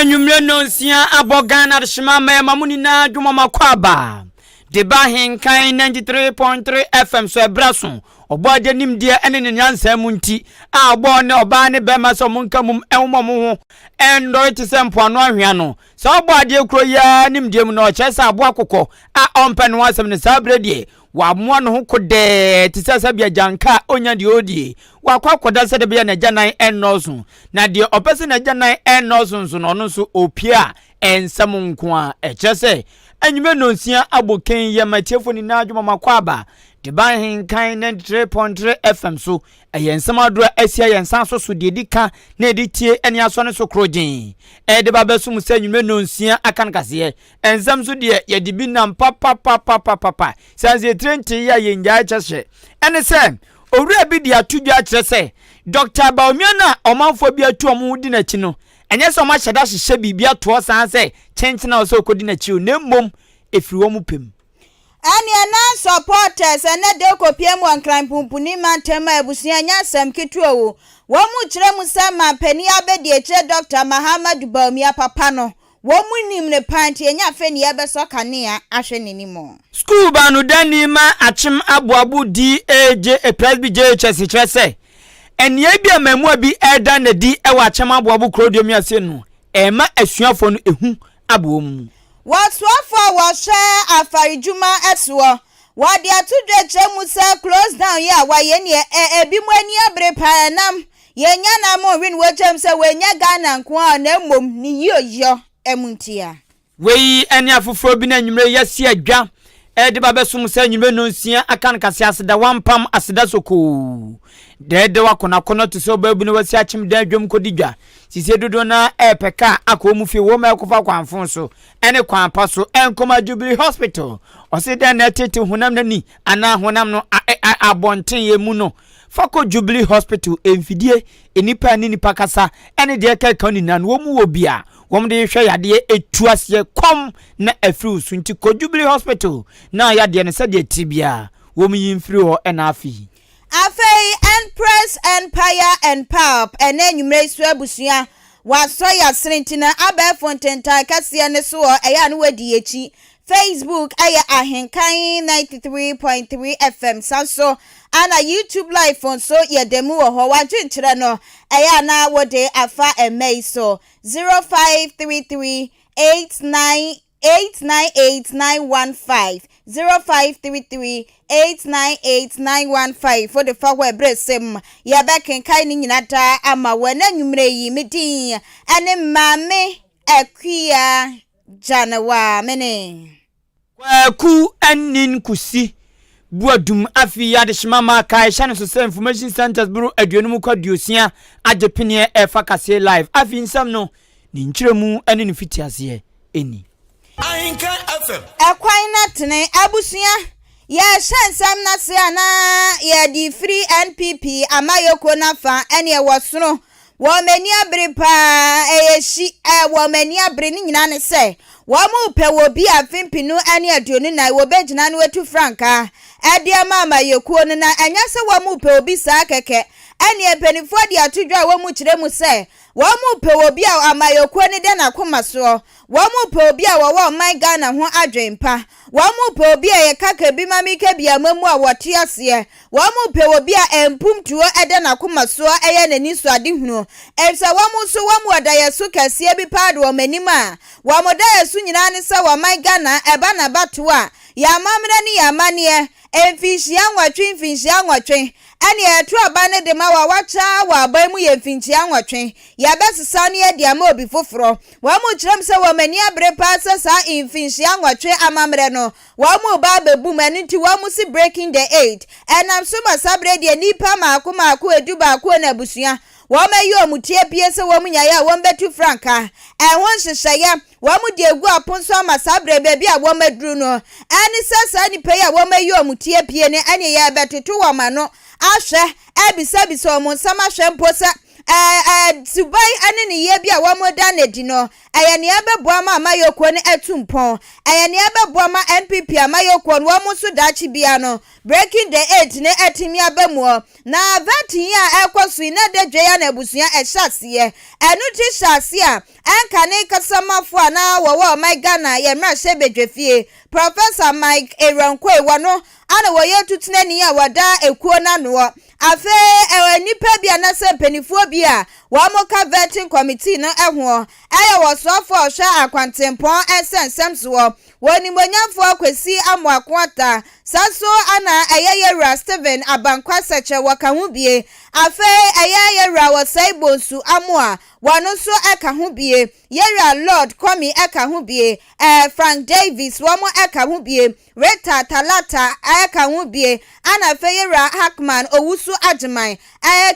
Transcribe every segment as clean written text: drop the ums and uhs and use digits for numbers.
Anwummerɛ nnɔnsia abɔ Ghana adehyema mmarima mo nyinaa dwuma mo akɔ aba de ba Ahenkan 93.3 FM so ɛberɛ so ɔbɔ adeɛ nimdeɛ ne ne nyansa mu nti a ɔbɔɔ ne ɔbaa ne bɛrima sɛ ɔmo nka mum ɛnwoma ɔmo ho ɛndɔre te sɛ mpoano ahwea no saa ɔbɔ adeɛ kuro yi ara nimdeɛ mu na ɔkyerɛ sɛ aboa kokɔ a ɔmpɛ ne ho asɛm no saa berɛ deɛ Wamoa ne ho kodɛɛ te sɛ sɛdeɛ agyanka a ɔnnya deɛ ɔredie. Wakɔ akɔda sɛdeɛ ɛbɛyɛ a n'agyanan nnɔɔso. Na deɛ ɔpɛ sɛ n'agyanan nnɔɔso nso no, ɔno nso ɔpue a, nsɛm nko ara. Ɛkyerɛ sɛ, anwummerɛ nnɔnsia abɔ kann yi ama atiefoɔ nyinaa adwuma ma kɔ aba de ba Ahenkan 93.3 FM so. Ɛyɛ nsɛm ahodoɔ a asia yɛn nsa so so deɛ ɛdi ka na ɛde tie ne asɔ ne so korogyen. Ɛde ba bɛsom sɛ anwummerɛ nnɔnsia aka no kaseɛ. Nsɛm so deɛ yɛde bi nam papapapapapa. Sɛ nso yɛtire ntee yɛ a yɛnnyae kyɛhyɛ. Ɛne sɛ, owura bi de ato dwa akyerɛ sɛ, Dɔkta Bawumia no a ɔmanfoɔ bi atu wɔn ho di n'akyi no, ɛnyɛ sɛ wɔahyɛ da hyehyɛ biribi atoɔ saa sɛ kyenkyen a ɔsɛ ɔkɔdi n'akyi o, na mmom ɛfiri wɔn pɛ mu. Ɛneɛ na supporters ɛnɛ de kɔpie mu wɔ Nkran Pumpuni mantam a abusua ɛnyɛ asɛm ketewa o. Wɔn mu kyerɛ mu sɛ manpanin abɛdiakyire Dɔkta Mahamadou Bawumia papa no Wɔn mu nim no paa nti ɛnyɛ afei na yɛrebɛsɔ kanea ahwɛ n'anim. Sukuu baanodani ma Akyem Aboabo DAJ Presby JHS kyerɛ sɛ, nneyɛe bi a mmaamua bi reda no adi wɔ Akyem Aboabo kurow ase no rema asuafoɔ no ehu aba wɔn mu. Wɔsoafoɔ a wɔhwɛ afaredwuma soɔ, wɔde ato dwa kyerɛ mu sɛ close down yi a wɔayɛ neɛ ɛ ebinom ani abere paa ɛnam Yɛnnya na mo nwe no wɔkyɛm sɛ wɔanya Ghana nko ara na mmom ne yieyɔ mu ntia. Wei ne afoforɔ bi na anwummerɛ yi yɛasi adwa de ba bɛsom sɛ anwummerɛ nnɔnsia aka no kase aseda wampam aseda sokoo dɛɛdɛw akɔnɔakɔnɔ te sɛ ɔbaabunu wasi akyem dan adwam kɔdi dwa sisie dodoɔ no ara ɛrepɛ kaa akɔ wɔn fie wɔn ɛrekɔfa kwanfon so ɛne kwan pa so ɛnkɔma Jubilee Hospital ɔse dɛn na ɛtete honam no ani anaa honam no abɔnten yɛ mu no Fa kɔ Jubilee Hospital, mfidie, nnipa a ɛne nnipa kasa, ɛne deɛ ɛkeka ho nyinaa no, wɔn wɔ bi a wɔn de hwehwɛ yadeɛ ɛtu aseɛ kɔm na afiri wo so. Nti kɔ Jubilee Hospital na yadeɛ no sɛdeɛ ɛte biara wɔn yi mfiri hɔ ɛna afei. Afei Empress Empire and Pulp ɛnɛ anwummerɛ yi so abusua wasɔ yasene nti no abɛɛfo ntentan kɛseɛ no so hɔ ɛyɛ a no wadi yɛkyi Facebook ɛyɛ Ahenkan 93.3 FM san so ana YouTube live nso yɛ da mu wɔ hɔ wadwenkyerɛ no ɛyɛ a na wode afa ɛmɛ yi so 0533 89 898915 0533 898915 wode fa hɔ ɛberɛ sɛm yɛbɛkenkan ne nyina daa ama wɔ ɛna anwummerɛ yi me din ɛne Maame Akua Gyanewa mene. Kwaku Anin Kusi Boadum afe yi adehyema ma kae hyɛ no so sɛ Information Centres boro aduonum kɔ aduosia agye peneɛ ɛrefa kaseɛ live afe nsɛm no ne nkyerɛmu ne ne mfitiaseɛ ni. Ahenkan FM. Ɛkwan no tene. Abusua, yɛrehyɛ nsɛm no ase a na yɛde firi NPP amayɔkuo no afa ɛne ɛwɔ sono Wɔn ani abere paa, ɛyɛ hyi ɛ, wɔn ani abere ne nyinaa ne sɛ wɔn repɛ wɔ bi a mfe mpenu ne 24 wɔbɛgyina no atu frankaa de ama amayɛkuo no na ɛnyɛ sɛ wɔn repɛ obi saa kɛkɛ. Ɛneɛ mpanimfoɔ de ato dwa a wɔn kyerɛ mu sɛ wɔn repɛ wɔ bi a amayɛkuo no da n'akoma soɔ, wɔn repɛ obi a wɔwɔ ɔman Ghana ho adwen pa. Wɔpɛ obi a yɛka ka bi ma meka bi ama mu a wɔte aseɛ. Wɔpɛ obi a mpomtuo da n'akoma soɔ yɛ n'ani so adehunu. Efisɛ wɔn nso wɔn wɔ daeɛso kɛseɛ bi paa de wɔn anim a wɔn daeɛso nyinaa ne sɛ wɔman Ghana ɛba n'abatoɔ a, yɛn amammerɛ ne yɛn amanneɛ, mfinhyia nwɔtwe mfinhyia nwɔtwe, ɛne yɛto aba no de ma wo a wakyɛ ara wɔ aban mu yɛ mfinkyia nwɔtwe, yɛbɛsesa no yɛde ama obi foforɔ. Wɔkyerɛm sɛ wɔn ani abere paa sɛ saa mfinhyia nwɔtwe amammerɛ no, wɔreba abɛbu mu, ɛno nti wɔse Breaking the Eight. Ɛnam so ma saa berɛ deɛ nnipa mmaako mmaako edubaako na abusua, wɔayi wɔn ti apue sɛ wɔn nyaeɛ a wɔbɛtu frankaa. Ɛho nhyehyɛeɛ, wɔde agu apon so ama saa berɛ baabi a wɔaduru no, ɛne sɛ saa nnipa yi a wɔayi wɔn ti apue no, ɛne yɛrebɛtoto wɔn ano ahwɛ, abisabisa wɔn nsɛm ahwɛ mpo sɛ. Ɛɛ, suban ne nneyɛɛ bi a wɔda no adi no, ɛyɛ nea ɛbɛboa ma amayɔkuo no atu mpɔn. Ɛyɛ nea ɛbɛboa ma NPP amayɔkuo no, wɔn nso daakye biara no, Breaking the Eight no atumi aba mu. Na vetting yi a ɛrekɔ so yi, na ɛda dwa yi ara na abusua ɛhyɛ aseɛ. Ɛno nti hyɛ aseɛ a, ɛnka ne kasamafo a na wɔwɔ ɔman Ghana yɛn mmarahyɛbadwafie, Professor Mike Aaron-Quaye, wɔno ana wɔyɛ tutenani a wɔda ekuo no anoɔ. Afei ɛwɔ nnipa bi anaasɛ mpanimfoɔ bi a wɔka vetting committee no hoɔ, ɛyɛ ɔsoafoɔ a ɔhwɛ akwantempɔn nsɛnsɛm soɔ, wɔ Onimuonyamfoɔ Kwesi Amoako Atta, saa nso na ɛyɛ Yɛwura Stephen Abankwa Sɛkyɛ wɔka ho bie. Afei ɛyɛ Yɛwura Osei Bonsu Amoah, wɔno nso ka ho bie. Yɛwura Lord Commey ka ho bie. Ɛɛ Frank Davies wɔn ka ho bie. Rita Talata ka ho bie, ana afei Yewura Hackman Owusu Agyeman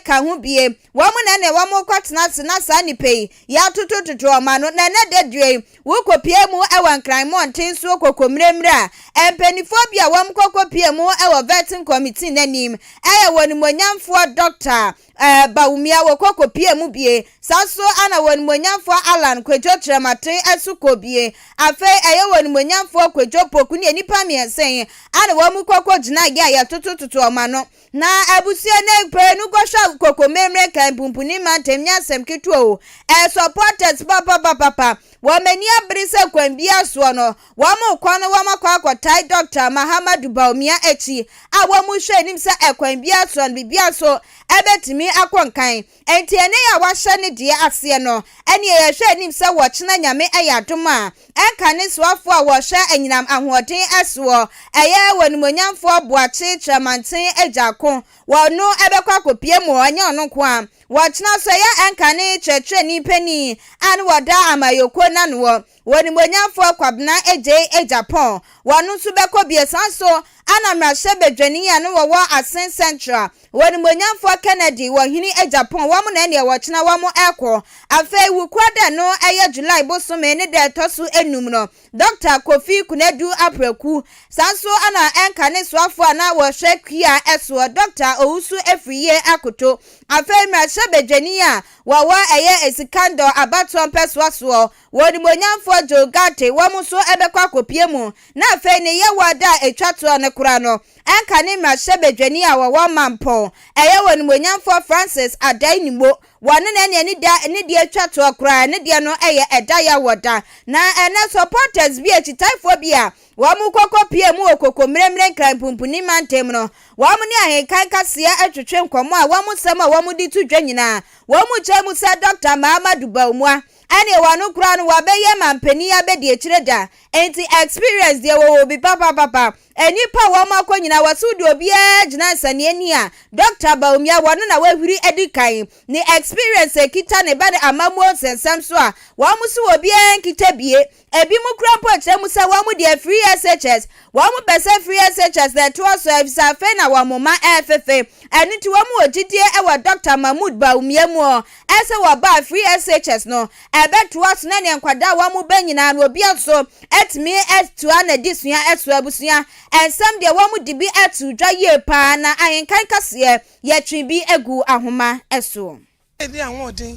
ka ho bie. Wɔn na ɛneɛ wɔn rekɔ tena ase na saa nnipa yi yɛatotototo wɔn ano na ɛnɛ da dua yi wokɔ pie mu wɔ Nkran mmɔnten soɔ kɔkɔ mmerɛmmerɛ a mpaninfoɔ bi a wɔn kɔkɔ pie mu wɔ vetting committee no anim yɛ wɔn animuonyamfoɔ Dɔkta Ɛɛ Bawumia wɔkɔ kɔpie mu bie, saa nso na wɔ Animuonyamfoɔ Allan Kwadwo Kyerɛmaten nso kɔ bie. Afei ɛyɛ wɔ Animuonyamfoɔ Kwadwo Poku ne nnipa mmiɛnsa yi na wɔn kɔ kɔ gyina yɛ a yɛtotototo wɔn ano. Na abusua no pɛɛ no kɔhwɛ Koko Mmemmire Nkan Pumpuni Mantam nyɛ asɛm ketewa o. Ɛyɛ supporters papapapapa. Wɔn ani abere sɛ kwan biara soɔ no Wɔrekɔ no wɔakɔ akɔtae Dɔkta Mahamadou Bawumia akyi a wɔrehwɛ anim sɛ ɛkwan biara so no biribiara nso ɛbɛtumi akɔ nkan. Enti ɛnnɛ yi a wɔahyɛ ne deɛ aseɛ no, ɛneɛ yɛhwɛ anim sɛ wɔkyena Nyame yɛ adom a, ɛnka ne soafoɔ a wɔhwɛ anyinam ahoɔden soɔ, ɛyɛ Onimuonyamfoɔ Boakye Kyerɛmanten Agyarko, wɔno ɛbɛkɔ akɔpie mu, ɛnyɛ ɔno nko ara. Wɔkyena nso ɛyɛ ɛnka ne kyerɛkyerɛni panin a ne wɔda amayɔkuo no anoɔ, Wɔ Animuonyamfoɔ Kwabena Adjei Agyapong, wɔno nso bɛkɔ bie. Saa nso na mmarahyɛbadwani a no wɔwɔ Asin Central, wɔ Animuonyamfoɔ Kennedy Wɔhene Agyapong, wɔn na ɛneɛ wɔkyena wɔn ɛkɔ. Afei Wukua dɛ no ɛyɛ July bosome ne da ɛtɔ so enum no, Dɔkta Kofi Konadu Apraku, saa nso na ɛnka ne soafoɔ a na wɔhwɛ kua soɔ, Dɔkta Owusu Afriyie Akoto. Afei mmarahyɛbadwani a wɔwɔ ɛyɛ Esikandor abatoɔ mpɛsoa soɔ, Wɔ Onimuonyamfoɔ Joe Ghartey wɔn nso bɛkɔ akɔpue mu, na afei ne yɛwɔ da a ɛtwa toɔ no koraa no, ɛnka ne mmarahyɛbadwani a wɔwɔ Mampong, ɛyɛ wɔ Onimuonyamfoɔ Francis Adai Nimmo, wɔno na ɛneɛ ne da ne deɛ twa toɔ koraa, ne deɛ no yɛ ɛda yɛwɔ da. Na ɛnɛ supporters bi, akyitaefoɔ bi a wɔn kɔkɔ pue mu wɔ Koko Mmerɛmmerɛ Nkran Pumpuni mantam no, wɔn ne Ahenkan Kaseɛ twetwe nkɔmmɔ a wɔn nsɛm a wɔn de to dwa nyinaa, wɔn kyerɛ mu sɛ Dɔkta Mahamadou Bawumia Ɛneɛ wano koraa no wabɛyɛ manpanin abɛdiakyire da nti experience deɛ wɔwɔ bi papapapa nnipa a wɔn akɔ nyinaa wɔse wode obiara gyina nsɛneɛ ni a Doctor Bawumia wɔno na wahwiri adi kan ne experience a ɛkita ne ba ne amammuo nsɛnsɛm so a wɔn se obiara nkita bie Ebinom koraa mpo kyerɛ mu sɛ wɔn deɛ free SHS, wɔn pɛ sɛ free SHS na ɛtoa so efisɛ afei na wɔn mma ɛrefefe. Ɛno nti wɔn wɔ gyidie wɔ Dɔkta Mahmood Bawumia mu sɛ wɔba a free SHS no ɛbɛtoa so na neɛ nkwadaa a wɔn ba nyinaa no obiara nso atumi atoa n'adesua so. Abusua nsɛm deɛ wɔn de bi ato dwa yie paa na ahenkan kaseɛ yɛtwe bi gu ahoma so. Yɛde ahoɔden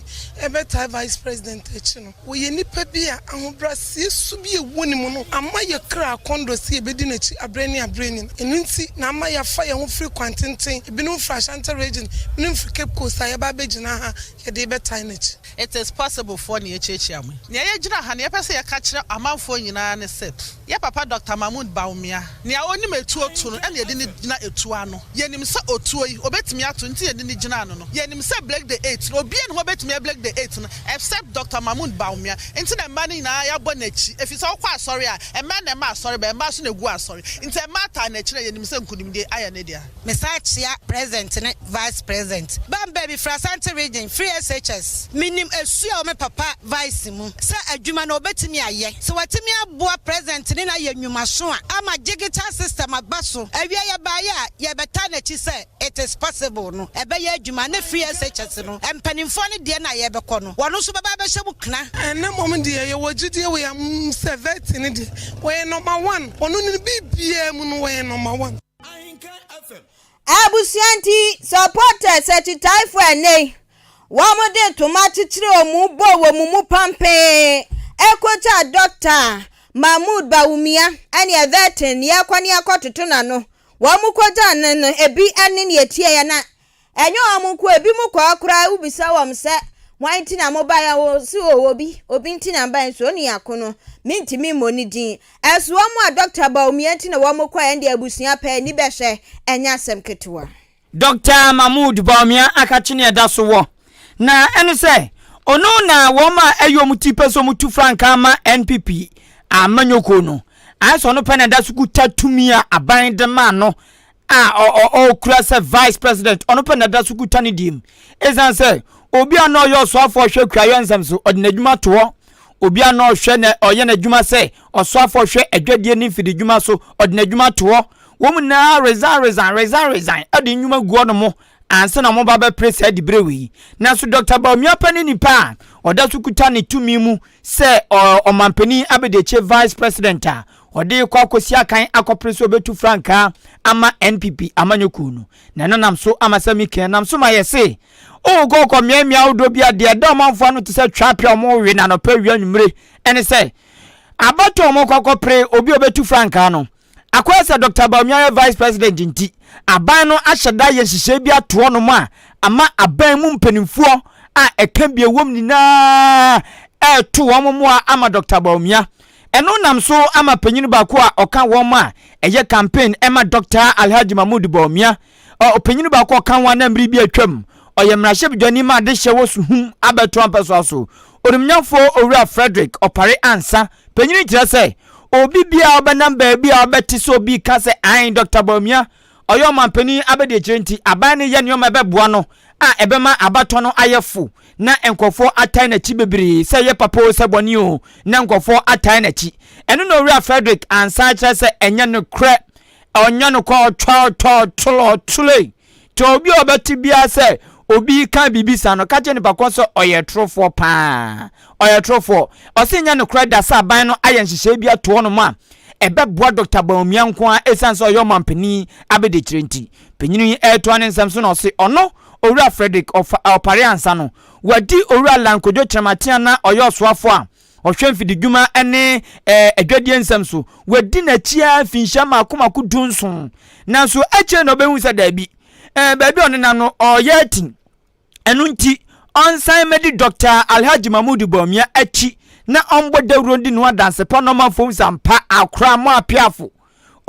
bɛtaa Vice President akyi no, ɔyɛ nipa bi a ahobrɛaseɛ su bi a ɛwɔ ne mu no ama yɛ kra akɔndɔ sɛ yɛbɛdi n'akyi aberɛ ne aberɛ nyina. Ɛno nti na ama yɛafa yɛn ho firi kwan tenten, ebinom firi Ashanti Region, ebinom firi Cape Coast a yɛba abɛgyina ha yɛde rebɛtae n'akyi. It is possible foɔ na yɛkyiakyia mo yi. Nea yɛgyina ha na yɛpɛ sɛ yɛka kyerɛ amanfoɔ nyinaa ne sɛ, yɛ papa Doctor Mahmood Bawumia, nea ɔnim atuo to no na yɛde no gyina atuo ano. Yɛnim sɛ otuo yi, ɔbɛtumi ato nti yɛde no gyina ano no. Yɛnim sɛ Blake the Eight no, obiara nni hɔ a ɔbɛtumi ablake the Eight no except Doctor Mahmood Bawumia. Nti na mmaa no nyinaa yɛabɔ n'akyi. Ɛfiri sɛ wokɔ asɔre a, mmaa na ɛma asɔre ba, mmaa nso na ɛgu asɔre. Nti mmaa taa n'akyi na yɛnim sɛ nkunimdie ayɛ ne dea. Mesan kyea President ne Vice President. Bambɛ, mefiri Asante Region, firi SHS. Menim ɛsu a ɛwɔ me papa Vice mu sɛ adwuma no ɔbɛtumi ayɛ. Sɛ watumi aboa President ne no ayɛ nnwumaso a ama digital system aba so. Awia yɛbaeɛ a, yɛbɛtaa n'akyi sɛ it is possible no ɛbɛyɛ adwuma ne free SHS no mpanimfoɔ no deɛ no a yɛbɛkɔ no wɔn nso bɛba abɛhyɛ mu kena. Ɛnnɛ mmom deɛ yɛwɔ gyidie wɔ yɛn mu sɛ Vetty no deɛ ɔyɛ number one, ɔno ne biribiara mu no ɔyɛ number one. Abusua nti supporters akyitaefoɔ ɛnnɛ yi. Wɔde ntoma kyekyeree wɔn mu bɔɔ wɔn mu pampee kogyaa Dɔkta Mahmood Bawumia ne Everton yɛkɔ ne yɛkɔtoto n'ano. Wɔkogyaa no no, ebi ne nea etieeɛ na ɛnyɛ wɔn nko, ebinom kɔɔ koraa wobisa wɔn sɛ hwan nti na mobaeɛ a wɔse o obi, obi nti na mebaeɛ nso onua ko no mentumi mmɔ ne din. Ɛso wɔn a Dɔkta Bawumia nti na wɔkɔeɛ no deɛ abusua pɛ ani bɛhwɛ, ɛnyɛ asɛm ketewa. Dɔkta Mahmood Bawumia akakye nea ɛda so wɔ, na ɛne sɛ ɔno na wɔn a ɛyɛ wɔn ti pɛ sɛ wɔtu frankaa ma NPP amanyɔkuo no. Ayɛ sɛ ɔno pɛ na ɛda so kuta tumi a aban de maa no a ɔkura sɛ vice president, ɔno pɛ na ɛda so kuta ne deɛ mu. Ɛsiane sɛ obi a na ɔyɛ ɔsoafoɔ hwɛ kuayɔ nsɛm so, ɔde n'adwuma to hɔ. Obi a na ɔhwɛ na ɔyɛ n'adwuma sɛ ɔsoafoɔ hwɛ adwadie ne mfididwuma so, ɔde n'adwuma to hɔ. Wɔn nyinaa resign resign resign resign de nnwuma gu hɔnom ansa na wɔba bɛpere saa diberɛ wei. Nanso Dɔkta Bawumia pɛ ne nipa a ɔda so kuta ne tumi mu sɛ ɔmampanin abadiakyire vice president a ɔde rekɔ akɔsi akan akɔpere sɛ ɔbɛtu frankaa ama NPP amanyɔkuo no. Na ɛno nam so ama sɛ meka nam so ma yɛse wokɔ kɔ mmeammea ahodoɔ bi a deɛ ɛda ɔmanfoɔ ano te sɛ twapea a wɔwe no anɔpa awia anwummere ɛne sɛ abatoɔ a wɔkɔ akɔpere obi a ɔbɛtu frankaa no Akɔyɛ sɛ Dɔkta Bawumia yɛ Vice President nti, aban no ahyɛ da ayɛ nhyehyɛe bi ato hɔnom a ama aban mu mpanimfoɔ a ɛka bi ɛwom nyinaa ɛreto wɔn mmoa ama Dɔkta Bawumia. Ɛno nam so ama panyin baako a ɔka wɔn a ɛyɛ campaign ɛma Dɔkta Alhaji Mahmood Bawumia, ɔpanyin baako a ɔka ho a na mmere bi atwam ɔyɛ mmarahyɛbadwani ma adehyɛ wɔ Suhum abɛto ampɛsoa so, Onimnyamfoɔ Owura Frederick Opare Ansah Panyin kyerɛ sɛ obi biara a ɔbɛnam baabi a ɔbɛte sɛ obi reka sɛ ae Dɔkta Bawumia ɔyɛ ɔmanpanin abadiakyire nti aban no yɛ nneɛma a ɛbɛboa no a ɛbɛma abatɔ no ayɛ fo na nkurɔfoɔ atae n'akyi bebree sɛ ɛyɛ papa o sɛ bɔne o na nkurɔfoɔ atae n'akyi. Ɛno na Owura Frederick ansan kyerɛ sɛ ɛnyɛ nokorɛ ɔnyɛ nokorɛ ɔtwa ɔtɔ ɔtolo ɔtoloi Nti obi a ɔbɛte biara sɛ obi reka biribi saa no, ka kyerɛ nipa korɔ sɛ ɔyɛ torofoɔ paa. Ɔyɛ torofoɔ. Ɔse nyɛ nokorɛ da sɛ aban no ayɛ nhyehyɛe bi ato hɔnom a ɛbɛboa Dɔkta Bawumia nko ara ɛsiane sɛ ɔyɛ ɔmanpanin abadiakyire nti. Panyin yi retoa ne nsɛm so na ɔse ɔno Owura Frederick Opare Ansah no, wadi Owura Lan Kojo Kyerematen a na ɔyɛ ɔsoafoɔ a ɔhwɛ mfididwuma ne adwadie nsɛm so. Wadi n'akyi ara mfinhyia mmaako mmaako dunson. Nanso akyire na ɔbɛhu sɛ daabi, baabi a ɔnenam no ɔreyɛ ati. Ɛno nti, ɔnsan mmɛdi Dɔkta Alhaji Mahmood Bawumia akyi na ɔmbɔ dawuro ndi ne ho adanse pa na ɔmanfoɔ hu sɛ ampa akora mo apeafo.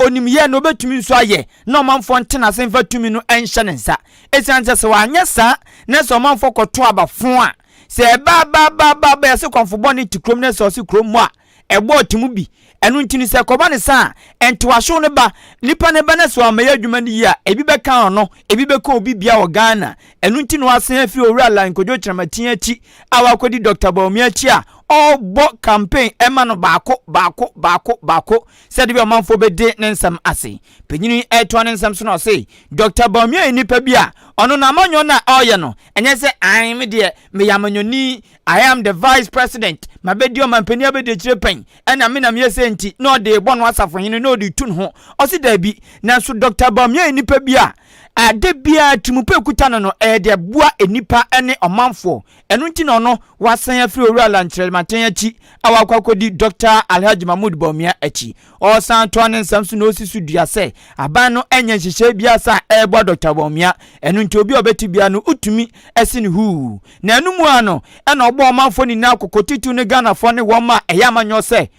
Onim yɛ na obetumi nso ayɛ na ɔmanfoɔ nte n'ase mfa tumi no nhyɛ ne nsa. Esiane sɛ sɛ wanyɛ saa na sɛ ɔmanfoɔ kɔto aba fo a, sɛ ɛba ba ba ba ba yɛse kɔmfo bɔne te kurom na sɛ ɔse kurom mu a, ɛbɔ ɔte mu bi. Ɛno nti no sɛ ɛkɔba ne saa a, ntoahyew no ba. Nipa no ba na sɛ wammɛyɛ adwuma no yie a, ebi bɛka ɔno, ebi bɛka obi bia wɔ Ghana. Ɛno nti na wasan afiri Owura Lain Kojo Kyerematen akyi a wakɔdi Dɔkta Bawumia akyi a ɔrebɔ campaign ɛma no baako baako baako baako sɛde bi ɔmanfoɔ bɛdi ne nsɛm ase. Panyin yi ɛretoa ne nsɛm so na ɔse, Dɔkta Bawumia yɛ nipa bi a ɔno n'amanyɔ no a ɔreyɛ no, ɛnyɛ sɛ ae me deɛ meyɛ amanyɔni, I am the vice president, mabɛdi ɔmanpanin abɛdiakyire pɛn, ɛna me na meyɛ sei nti na ɔde rebɔ no asafohene na ɔde retu ne ho. Ɔse daabi, nanso Dɔkta Bawumia yɛ nipa bi a ade biara tirimupɛ ɛkuta no no ɛyɛ de ɛboa nnipa ne ɔmanfoɔ. Ɛno nti na ɔno wasan afiri Owura Alan Kyerematen akyi a wakɔ akɔdi Dɔkta Alhaji Mahmood Bawumia akyi. Ɔresan toa ne nsɛm so na ɔsi so dua sɛ aban no nyɛ nhyehyɛe biara sɛ a ɛreboa Dɔkta Bawumia. Ɛno nti obi a ɔbɛte biara no wotumi si no huu. Na ɛno mu ara no ɛna ɔbɔɔ ɔmanfoɔ nyinaa kɔkɔ titiriw ne Ghanafoɔ ne wɔn a ɛyɛ amanyɔ sɛ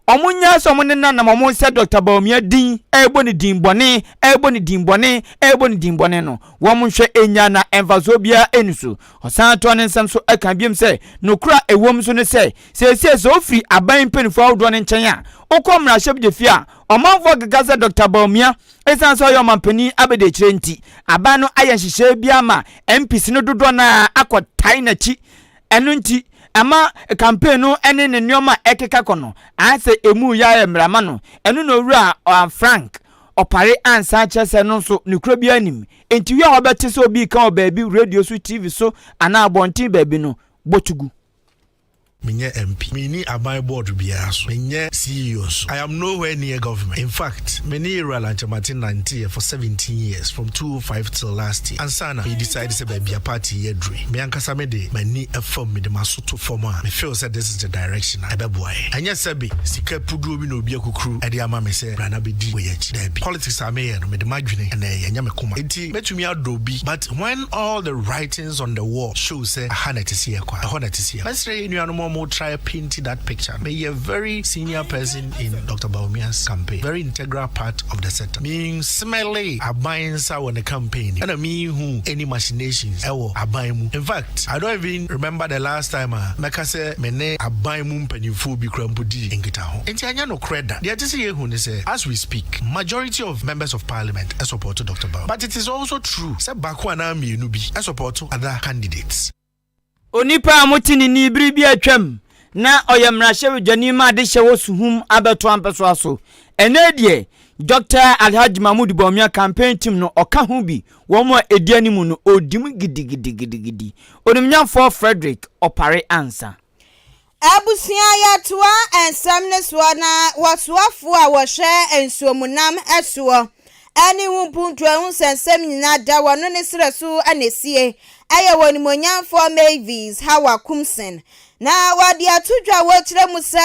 Wɔn nyaa sɛ wɔn nenanam wɔn sɛ Dɔkta Bawumia din ɛrebɔ ne din bɔne, ɛrebɔ ne din bɔne, ɛrebɔ ne din bɔne no, wɔn nhwɛ enya na mfasoɔ biara ɛni so. Ɔsan toa ne nsɛm so ɛka biom sɛ, nokorɛ a ɛwom nso ne sɛ, seesei sɛ wofiri aban mpanimfoɔ ahodoɔ no nkyɛn a, wokɔ mmarahyɛbadwafie a, ɔmanfoɔ keka sɛ Dɔkta Bawumia, ɛsiane sɛ ɔyɛ ɔmanpanin abadiakyire nti, aban no ayɛ nhyehyɛeɛ bi ama MPs no dodoɔ no ara akɔtae n'akyi. Ɛno nti, ɛma campaign no ne ne nneɛma a ɛkeka kɔ no ayɛ sɛ emu reyɛ ayɛ mmerɛ ama no. Ɛno na Owura Frank Opare ansan akyerɛ sɛ ɛno nso nokorɛ biara nnim. Enti wia a wobɛte sɛ obi reka wɔ baabi, radio so, TV so anaa abɔnten baabi no, bɔ to gu. Menyɛ MP. Menni aban board biara so. Menyɛ CEO nso. I am nowhere near government. In fact, me ne Yewura Lankyamate nanteeɛ for 17 years, from 2005 till last year, ansa na me decide sɛ baabi a party yi aduru yi, me ankasa mede m'ani fam, mede m'aso to fam a, me feel sɛ this is the direction a ɛbɛboa yɛn. Ɛnyɛ sɛbe sika puduo bi na obi akukuru de ama me sɛ bra na bɛdi wei akyi. Daabi. Politics a meyɛ no, mede m'adwene na ɛyɛ, ɛnyɛ me koma. Enti mɛtumi adɔ obi, but when all the writings on the wall show sɛ aha na ɛte sɛ yɛkɔ a, ɛhɔ na ɛte sɛ yɛkɔ. Mɛsrɛ yɛn nuanom a wɔn try paint that picture no. Meyɛ very senior person in Doctor Bawumia's campaign, very integral part of the setup. Me nsmɛlee aban nsa wɔ ne campaign mu, ɛna me nhu any machinations ɛwɔ aban mu. In fact, I don't even remember the last time a mɛka sɛ me ne aban mu mpanimfoɔ bi koraa mpo dii nkitaho. Enti ɛnyɛ nokorɛ da. Deɛ ɛte sɛ yɛhu ne sɛ, as we speak, majority of members of parliament support Doctor Bawumia. But it is also true sɛ baako anaa mmienu bi support other candidates. Onipa a mote ne nne bere bi a atwam na ɔyɛ mmarahyɛbadwani ma adehyɛ wɔ Suhum abɛto ampɛsoa so. Ɛnnɛ deɛ, Dɔkta Alhaji Mahmood Bawumia campaign team no ɔka ho bi, wɔn a ɛdi anim no ɔdi mu gidigidigidigidi. Onimnyamfoɔ Frederick Opare Ansah. Abusua yɛtoa nsɛm no soɔ na wɔsoafoɔ a wɔhwɛ nsuomunam soɔ ne ho mpuntuo ho nsɛnsɛm nyinaa da wɔno ne serɛ so na esie ɛyɛ wɔ onimuonyamfoɔ Mavis Hawa Kumsen na wɔde ato dwa wɔkyerɛ mu sɛ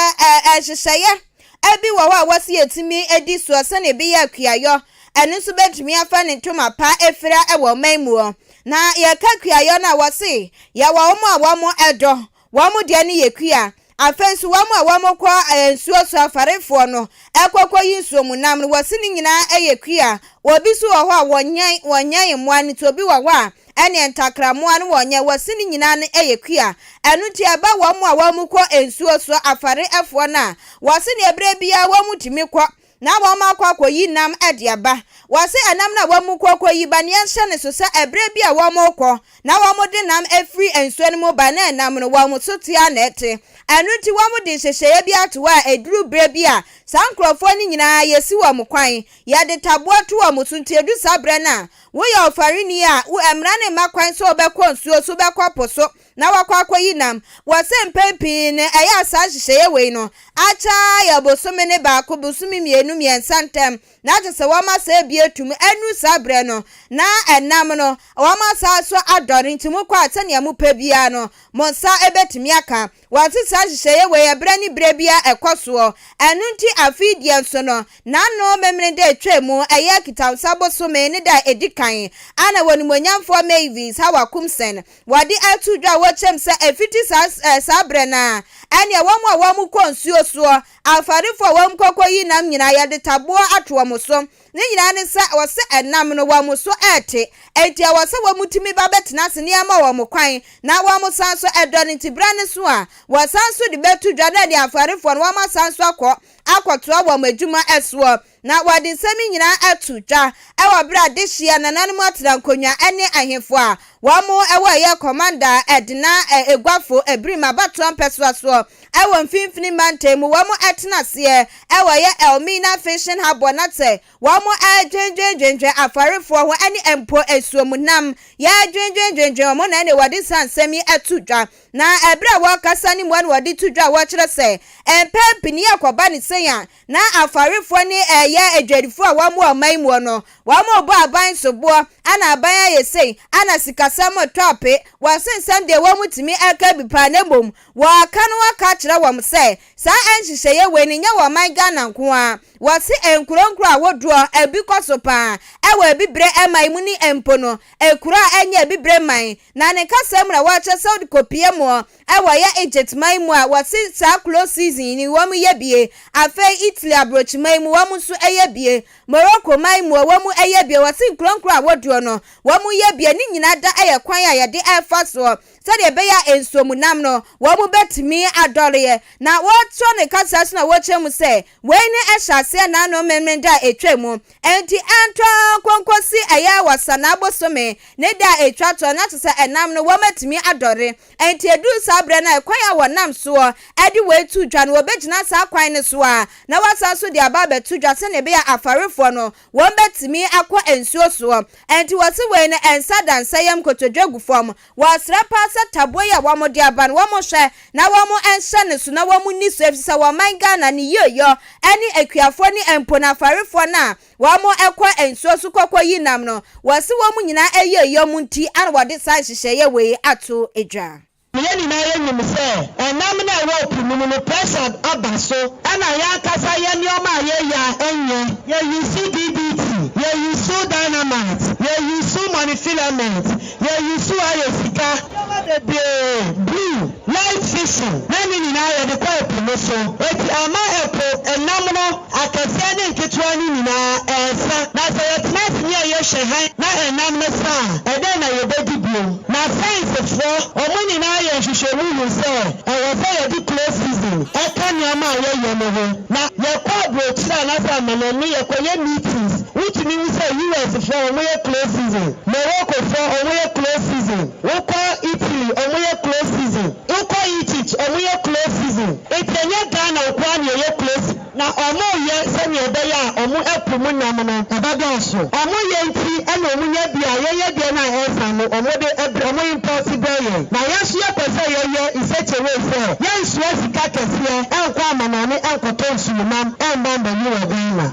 nhyehyɛeɛ bi wɔ hɔ a wɔsi yɛtumi di soɔ sɛnea ɛbɛyɛ akuayɔ ɛno nso bɛtumi afa ne ntoma pa afira wɔ ɔman muɔ na yɛka kuayɔ no a wɔse yɛwɔ wɔn a wɔn ɛdɔ Wɔn deɛ no yɛ kua. Afei nso wɔn a wɔkɔ nsuo so afarefoɔ no kɔ kɔyi nsuo mu nam no, wɔse ne nyinaa yɛ kua. Obi nso wɔ hɔ a wɔnyɛn, wɔnyɛn mmoa no nti obi wɔ hɔ a ɛneɛ ntakra mmoa no wɔnyɛn, wɔse ne nyinaa no yɛ kua. Ɛno nti ɛba wɔn a wɔkɔ nsuo so afarefoɔ no a, wɔse neɛ berɛ biara wɔtumi kɔ na wɔakɔ akɔyi nam de aba. Wɔse ɛnam no a wɔkɔ kɔyi ba no yɛnhyɛ no so sɛ ɛberɛ bi a wɔkɔ na wɔde nam firi nsuo no mu ba na ɛnam no wɔn so te ara na ɛte. Ɛno nti wɔde nhyehyɛeɛ bi ato hɔ a ɛduru berɛ bi a saa nkorɔfoɔ no nyinaa yɛsi wɔn kwan, yɛde taboɔ to wɔn so nti ɛdu saa berɛ no a woyɛ ɔfarini a mmara no mma kwan sɛ wobɛkɔ nsuo so, wobɛkɔ po so na wakɔ akɔyi nam. Wɔ sɛ mpɛn pii no ɛyɛ a saa nhyehyɛeɛ wei no akyɛ ara yɛ bosome ne baako, bosome mmienu, mmiɛnsa ntam, na kyerɛ sɛ wɔasa abue atum. Ɛnnuru saa berɛ no, na ɛnam no wɔasa so adɔre, nti mokɔ a sɛdeɛ mopɛ biara no, mo nsa bɛtumi aka. Wɔse saa nhyehyɛeɛ wei ɛberɛ ne berɛ biara ɛkɔ soɔ. Ɛno nti afe yi deɛ nso no, n'ano Memeneda a ɛtwaa mu, ɛyɛ Kitawonsa bosome ne da a ɛdi kan, a na wɔnimuonyamfoɔ Mavis Hawa Kumsen Wɔde ato dwa a wɔkyerɛm sɛ ɛfiti saa saa berɛ no ara, ɛneɛ wɔn a wɔn kɔ nsuo soɔ, afarefoɔ a wɔn kɔ kɔyi nam nyinaa yɛde taboɔ ato wɔn so. Ne nyinaa ne sɛ ɛwɔ sɛ ɛnam no wɔn so ɛrete, enti ɛwɔ sɛ wɔn tumi ba bɛtena ase na yɛma wɔn kwan na wɔn san so ɛdɔ no nti berɛ no so a wɔsan so de bɛto dwa na ɛneɛ afarefoɔ no wɔn asan so akɔ akɔtoa wɔn adwuma soɔ. Na wɔde nsɛm yi nyinaa ato dwa wɔ berɛ a dehyeɛ nananom atena nkonnwa ne ahemfo a wɔn wɔ ɛyɛ Kɔmanda Edna Eguafo Ebirim abatoɔ mpɛsoa soɔ wɔ Mfimfini Mantam mu wɔn tena aseɛ wɔ ɛyɛ Elmina Fishing Harbour na sɛ wɔn redwendwendwendwen afarefoɔ ho ne mpo nsuo mu nam yɛredwendwendwendwen wɔn na ɛne wɔde saa nsɛm yi ato dwa. Na ɛberɛ a wɔrekasa no mua na wɔde to dwa a wɔkyerɛ sɛ mpɛn pii no yɛkɔba ne sei a Na afarefoɔ ne ɛyɛ adwadifoɔ a wɔn wɔ ɔman yi muɔ no, wɔn rebɔ aban soboɔ, ana aban ayɛ sei, ana sikasɛm retɔ ape, wɔse nsɛm deɛ wɔn tumi ɛka bi paa na mmom wɔka no aka akyerɛ wɔn sɛ saa nhyehyɛeɛ wei no nyɛ wɔ ɔman Ghana nko ara, wɔse nkuro nkuro ahodoɔ ɛbi kɔ so paa ɛwɔ abibire man mu ne mpo no nkuro a ɛnyɛ abibire man na ne kasa mu na wɔkyerɛ sɛ wode kɔpie muɔ Ɛwɔ yɛ Egypt man mu a wɔse saa close season yi wɔn yɛ bie, afei Italy abrokyiman mu wɔn nso yɛ bie, Morocco man mu wɔn yɛ bie, wɔse nkuro nkuro ahodoɔ no wɔn yɛ bie, ne nyinaa da yɛ kwan a yɛde ɛfa soɔ sɛdeɛ ɛbɛyɛ a nsuomunam no wɔn bɛtumi adɔreɛ. Na wɔtoa ne kasa so na wɔkyerɛ mu sɛ wei ne ɛhyɛ aseɛ naano Memeneda a ɛtwa mu, enti ɛntɔ nkonkosi ɛyɛ Wasanaa bosome ne da a ɛtwa toɔ na kyerɛ sɛ ɛnam no wɔn atumi adɔre. Enti ɛduru saa berɛ no a, ɛkwan a wɔnam soɔ de wei to dwa no, wɔbɛgyina saa kwan no so ara na wɔasan nso de aba abɛto dwa sɛdeɛ ɛbɛyɛ a afarefoɔ no, wɔbɛtumi akɔ nsuo soɔ. Enti wɔse wei no, ɛnsa da nsa yam kotodwe gu fam. Wɔsrɛ paa sɛ taboa yi a wɔn de aba no wɔn nhwɛ na wɔn nhyɛ no so na wɔn nni so efisɛ wɔ ɔman Ghana ne yieyɔ ɛne akuafoɔ ne mpo no afarefoɔ no a wɔn kɔ nsuo so kɔkɔ yi nam no wɔse wɔn nyinaa yieyɔ mu nti ana wɔde saa nhyehyɛeɛ wei ato dwa. Yɛn nyinaa yɛnim sɛ ɛnam no a ɛwɔ po no mu no pressure aba so ɛna yɛn ankasa yɛn nneɛma a yɛyɛ a ɛnyɛ. Yɛ use DDT, yɛ use dynamite, yɛ use monofilament, yɛ use ayɛ sika. Nneɛma bebree, blue, light fishing na ne nyinaa yɛde kɔ ɛpo no so. Enti ama ɛpo ɛnam no akɛseɛ ne nketewa no nyinaa ɛresa. Na sɛ yɛtena ase ne yɛhwɛ hann na ɛnam no sa a, ɛdɛn na yɛbɛdi bio? Na sayensifoɔ, wɔn nyinaa yɛ nhwehwɛmu hu sɛ ɛwɔ sɛ yɛde close season ka nneɛma a yɛyɛ no ho. Na yɛkɔ aburokyire anaasɛ amanɔne yɛkɔyɛ meetings, wotumi hu sɛ US foɔ wɔyɛ close season, Morocco foɔ wɔyɛ close season, wokɔ Italy wɔyɛ close season, wokɔ Egypt wɔyɛ close season. Nti ɛnyɛ Ghana nko ara na yɛyɛ close. Na wɔreyɛ sɛnea ɛbɛyɛ a wɔn ɛpo mu nam no ɛbɛdɔɔso. Wɔyɛ nti na wɔnya bi a yɛyɛ deɛ no a ɛnsa no wɔde brɛ, wɔn import brɛ yɛn. Na yɛn nso yɛpɛ sɛ yɛyɛ in such a way sɛ yɛnsoa sika kɛseɛ nkɔ amanɔne nkɔtɔ nsuomnam mma mmɛwe wɔ Ghana.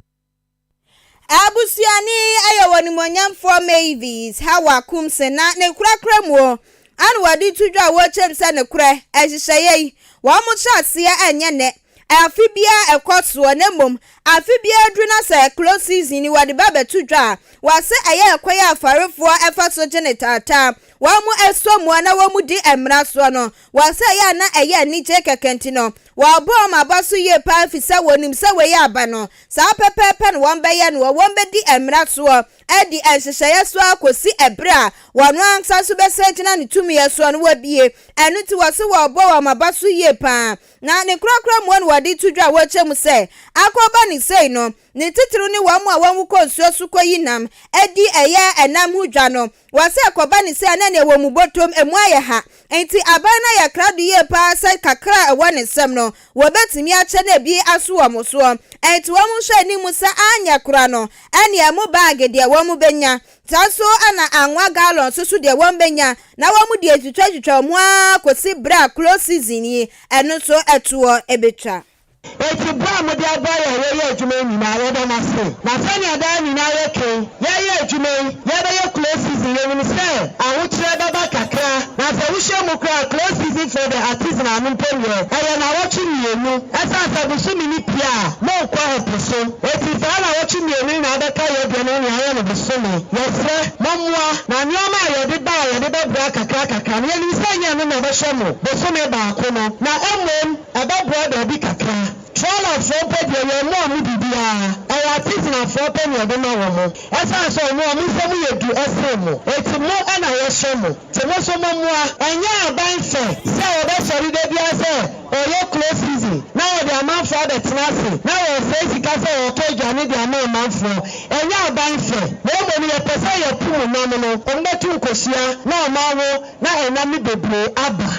Abusuani yɛ onimuonyamfoɔ Mavis Hawa Kumsen na ne korakora muo ana wɔde to dwa a wɔkyerɛm sɛ nokorɛ nhyehyɛeɛ yi wɔn hyɛ aseɛ ɛnyɛ nnɛ afe biara ɛkɔ soɔ na mmom afe biara duru na sɛ close season ni wɔde ba bɛto dwa a wɔse ɛyɛ ɛkwan a afarefoɔ ɛfa so gye ne taataa wɔn ɛsɔ mu na wɔn di mmara soɔ no wɔse ɛyɛ a na ɛyɛ anigye kɛkɛ nti no Wɔbɔ wɔn aba so yie paa efisɛ wɔnim sɛ wei aba no, saa pɛpɛɛpɛ na wɔbɛyɛ noɔ, wɔbɛdi mmara soɔ, adi nhyehyɛeɛ so ara kɔsi ɛberɛ a wɔn ankasa nso bɛsan agyina ne tumiɛ soɔ no wɔabie. Ɛno nti wɔse wɔrebɔ wɔn aba so yie paa. Na ne korakora mua na wɔde to dwa a wɔkyɛ mu sɛ, akɔba ne sei no, ne titiriw ne wɔn a wɔn kɔ nsuo so kɔyi nam di ɛyɛ ɛnam ho dwa no, Wɔ sɛ ɛkɔba ne sɛ na nea ɛwɔ mu bɔtɔm emu ayɛ ha nti aban no ayɛ krado yie paa sɛ kakra a ɛwɔ ne nsam no wɔbɛtumi akyɛ na ebi aso wɔn soɔ. Ɛnti wɔn nhwɛ anim sɛ anyɛ kora no ɛneɛ ɛmo bag deɛ wɔn bɛnya. Saa nso na anwa gallon nso so deɛ wɔn bɛnya na wɔn de atwitwatwitwa wɔn ho ara kɔsi berɛ a close season yi ɛno nso ɛtoɔ bɛtwa. Enti bere a mode aboa yɛn a yɛreyɛ adwuma yi nyinaa, yɛda mo ase. Na sɛnea daa nyinaa yɛka yi, yɛreyɛ adwuma yi, yɛrebɛyɛ close season, yɛnim sɛ ahokyerɛ bɛba kakra. Na sɛ wohyɛ mu koraa a, close season for the artisanal no mpo deɛ, ɛyɛ nnawɔtwe mmienu. Ɛsiane sɛ bosome no pue a, monkɔ ɛpo so. Enti saa nnawɔtwe mmienu yi na abɛka yɛn deɛ no ho na yɛayɛ no bosome. Yɛsrɛ, mommoa, na nneɛma a yɛde ba a yɛde bɛboa kakra kakra no, yɛnim sɛ ɛnyɛ ɛno na ɛbɛhwɛ mo bosome baako no, na mmom, Ɛbɛboa baabi kakra. Trawlerfoɔ mpo deɛ yɛmmoa wɔn biribiara. Ɛyɛ artisanfoɔ pɛ na yɛde ma wɔn. Ɛsiane sɛ wɔn, wɔn nsam yɛ du sen mo nti, mo na yɛhyɛ mo. Nti mo nso mommoa. Ɛnyɛ aban fɛ sɛ wɔbɛsɔre da biara sɛ ɔreyɛ close season na wɔde amanfoɔ abɛtena ase na wɔresɛe sika sɛ wɔretɔ aduane de ama amanfoɔ. Ɛnyɛ aban fɛ. Na mmom yɛpɛ sɛ yɛpo mu nam no, wɔbɛto nkosua na wɔawo na ɛnam no bebree aba.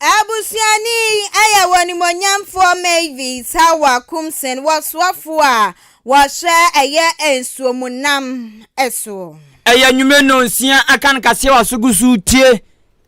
Abusuani yi yɛ wɔnimonyamfoɔ Mavis Hawa Kumsen, wɔsoafoɔ a wɔhwɛ ɛyɛ nsuomunam soɔ. Ɛyɛ anwummere nnɔnsia aka no kaseɛ w'aso gu so retie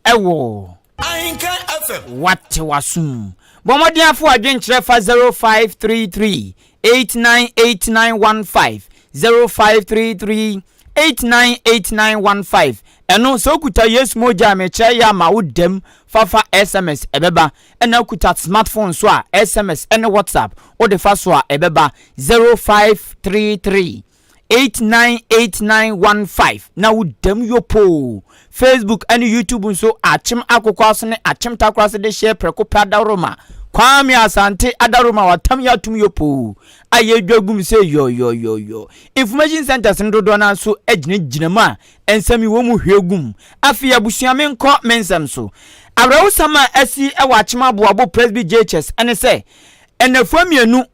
ɛwɔ. Ahenka FM. Wate w'asom. Bɔ mmɔden afa w'adwenkyerɛ fa 0533 898915 0533 898915 Ɛno sɛ wokuta Yesu mogya a mekyerɛ yɛ ama wo dam fa fa sms ɛbɛba ɛna wokuta smartphone nso a sms ɛne WhatsApp wode fa so a ɛbɛba 0533 898915 na wo dam yopoo Facebook ɛne YouTube nso akyem akokɔ aso ne akyem takora ase de hyɛ prɛko pɛ adaworoma Kwame Asante adaworoma watam yɛ atom yopoo a yɛdwa gum sɛ yɔyɔyɔyɔ information centers no dodoɔ no nso gyinagyina mu a nsɛm yi wɔn mu hwie gum afei abusua menkɔ me nsɛm so awerɛhosɛm a asi wɔ akyem aboabo Presby JHS ɛne sɛ nnafua mmienu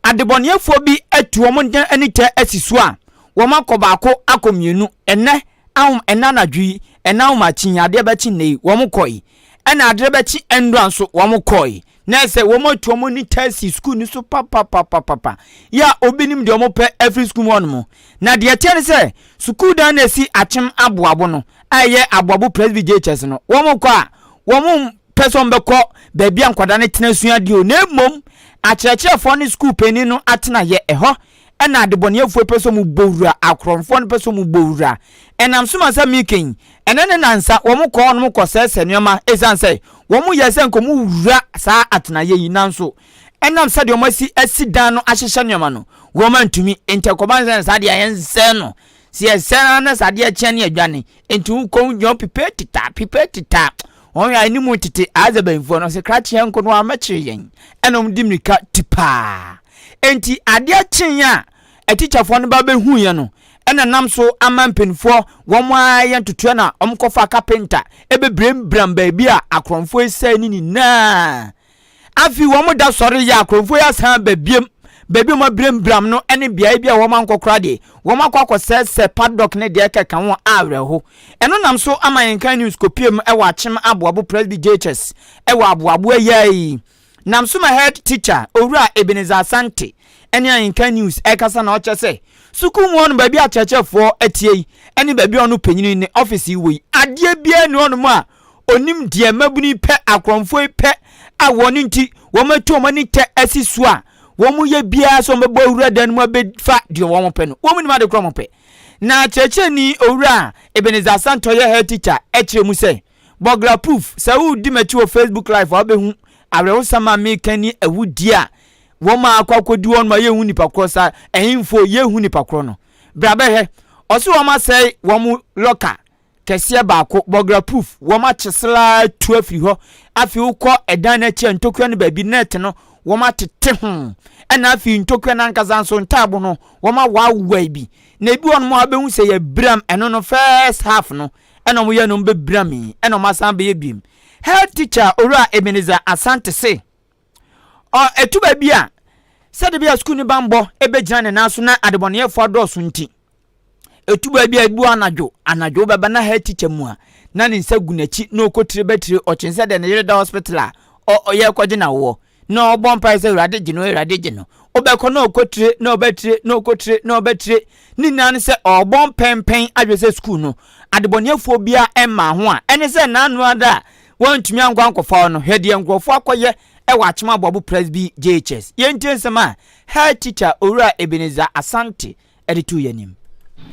Adebɔneyɛfoɔ bi atu wɔn ntan anitɛ asi so a, wɔn akɔ baako akɔ mmienu, ɛnnɛ ahom ɛnnɛ anadwo yi, ɛnnɛ ahomakye yi, adeɛ bɛkye nnɛ yi, wɔn kɔe. Ɛna adeɛ bɛkye nnora nso, wɔn kɔe. Na ɛsɛ wɔn atu wɔn anitɛ asi sukuu no so papapapapa. Yɛ a obi nim deɛ wɔn pɛ afiri sukuu mu hɔnom. Na deɛ ɛteɛ ne sɛ, sukuu dan na ɛsi akyem aboabo no. a ɛyɛ Aboabo Presby JHS no, wɔn kɔ a, wɔn mpɛ sɛ wɔbɛkɔ baabi a nkwadaa no tena sua adeɛ o, na mmom akyerɛkyerɛfoɔ ne sukuu panin no atenaeɛ, ɛhɔ na adebɔneyɛfoɔ pɛ sɛ wɔbɔ wura, akorɔmfoɔ no pɛ sɛ wɔbɔ wura. Ɛnam so ma sɛ meka yi, ɛnɛ ne nansa wɔn kɔ hɔnom kɔsɛesɛe nneɛma ɛsiane sɛ wɔn yɛ sɛ nka wɔn wura saa atenaeɛ yi, nanso ɛnam sɛdeɛ wɔn asi asi dan no ahyehyɛ nneɛma no, wɔn antumi. Nti ɛkɔba sɛ saa deɛ yɛnsɛe no. Sɛ yɛsɛe no na sɛ adeɛ kyeɛ ne yɛdwane. Nti wokɔ gyina pipɛ teta pipɛ teta. Wɔn yɛ anim tete adze bɛnfoɔ no sɛ krakye yɛn nko no amɛkyere yɛn. Ɛna wɔn di mmirika tipaa. Nti adeɛ kyeeɛ a atikyafoɔ no ba bɛhuiɛ no ɛna nam so ama mpanimfoɔ wɔn ara yɛ ntotoɛ na wɔn kɔfa kapenta ɛbɛbrambram baabi a akorɔmfoɔ sɛe ne nyinaa. Afei wɔn da sɔre yɛ akorɔmfoɔ yi asan aba biem baabi a wɔn abirambram no ne beaeɛ bi a wɔn ankɔ koraa deɛ wɔn akɔ akɔsɛsɛ paddock ne deɛ ɛkeka ho a awerɛho. Ɛno nam so ama Yɛnkan News kɔpue mu wɔ Akyem Aboabo Presby JHS wɔ Aboabo Ayiayi. Nam so ma Head Teacher Owura Ebenezer Asante ne Ahenkan News ɛrekasa na ɔkyerɛ sɛ sukuu mu hɔnom baabi a akyerɛkyerɛfoɔ tie yi ne baabi a ɔno panyini ne ɔfisi yi wɔ yi adeɛ biara nni hɔnom a onim deɛ mmabunu yi pɛ, akorɔmfoɔ yi pɛ a wɔn nti wɔatu wɔn ani tɛ asi so a wɔyɛ biara sɛ wɔbɛbɔ awura dan no mu abɛfa deɛ wɔn pɛ no. Wɔn nim ade korɔ wɔn pɛ. Na kyerɛkyerɛni Owura Ebenezer Asante ɔyɛ head teacher kyerɛ mu sɛ, Bɔgra proof, sɛ woredi m'akyi wɔ Facebook live a wobɛhu awerɛhosɛm a meka ne awudie a wɔn a akɔ akɔdi wɔn ma yɛnhu nipa korɔ sa ɛhemfo yɛnhu nipa korɔ no. Bra bɛhwɛ. Ɔse wɔn asɛe wɔn lɔka kɛseɛ baako, bɔgra proof, wɔn akye selaa tu afiri hɔ, afei wokɔ ɛdan no akyi a ntokua no baabi net no wɔn atete ho, ɛna afei ntokua no ankasa nso ntaabo no wɔn awaawae bi, na ebi wɔn a wobɛhu sɛ yɛbiram ɛno no first half no ɛna wɔn yɛ no bɛbiram yi ɛna wɔn asan bɛyɛ biem. Head teacher Owura Ebenezer Asante se ɔ ɛtu baabi a sɛde bi a sukuu no banbɔ ɛbɛgyina ne nan so na adebɔneyɛfoɔ adɔɔso nti Ɛtu baabi a ebu anadwo, anadwo wobɛba na head teacher mu a, na ne nsa gu n'akyi na ɔkɔtire bɛtire, ɔkyen sɛ deɛ ne yere da hospital a ɔyɛ kɔgye no awoɔ, na ɔbɔ mpaeɛ sɛ Awurade gye no, Awurade gye no. Wobɛkɔ na ɔkɔtire na ɔbɛtire na ɔkɔtire na ɔbɛtire, ne nyinaa ne sɛ ɔrebɔ mpɛnpɛn ahwɛ sɛ sukuu no adebɔneɛfoɔ biara mmaa ho a, ɛne sɛ n'ano ada a wɔantumi ankɔ ankɔfa hɔ no, hwɛ deɛ nkurɔfoɔ akɔyɛ wɔ Akyem Aboabo Presby JHS. Yɛntie nsɛm a head teacher Owura Ebenezer Asante de too yɛn anim.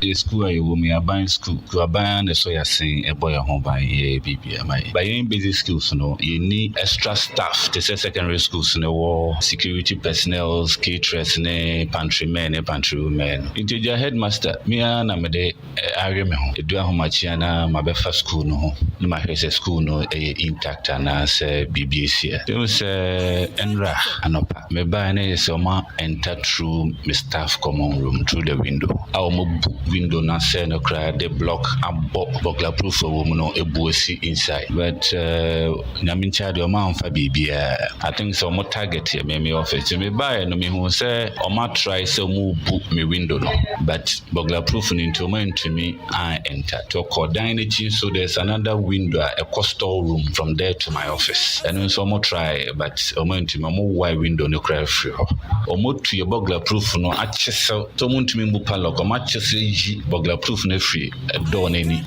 Yɛ sukuu a yɛwɔ mu yi, aban sukuu. So aban ara na ɛsɔ yɛn asen, ɛbɔ yɛn ho ban, yɛ biribiara ma yɛn. But yɛn basic schools no, yɛnni extra staff te sɛ secondary schools no wɔ security personnels, caterers ne pantry men ne pantry women no. Nti agya headmaster, me ara na mede awe me ho. Ɛdu ahomakye a na mabɛfa sukuu no ho na mahwɛ sɛ sukuu no yɛ intact anaasɛ biribi asi a. Wohu sɛ ɛnnora anɔpa, Mebae no yɛ sɛ ɔma enter through me staff common room through the window a ɔmo bu window no asɛe no koraa de block abɔ burglar proof a ɛwɔ mu no ebu asi inside but uh, nyame nkyɛn deɛ ɔmo amfa biribiara I think sɛ ɔmo target yɛ me me office nti mebaeɛ no mehu sɛ ɔmo atry sɛ ɔmo bu me window no but burglar proof no nti ɔmo antumi an enter nti ɔkɔ dan no akyi nso there's another window a ɛkɔ store room from there to my office ɛno nso ɔmo try but ɔmo antumi ɔmo wae window no koraa firi hɔ ɔmo tu yɛ burglar proof no akye sɛ sɛ ɔmo ntumi mbu padlock ɔmo akye sɛ yi burglar proof no afiri door no ani.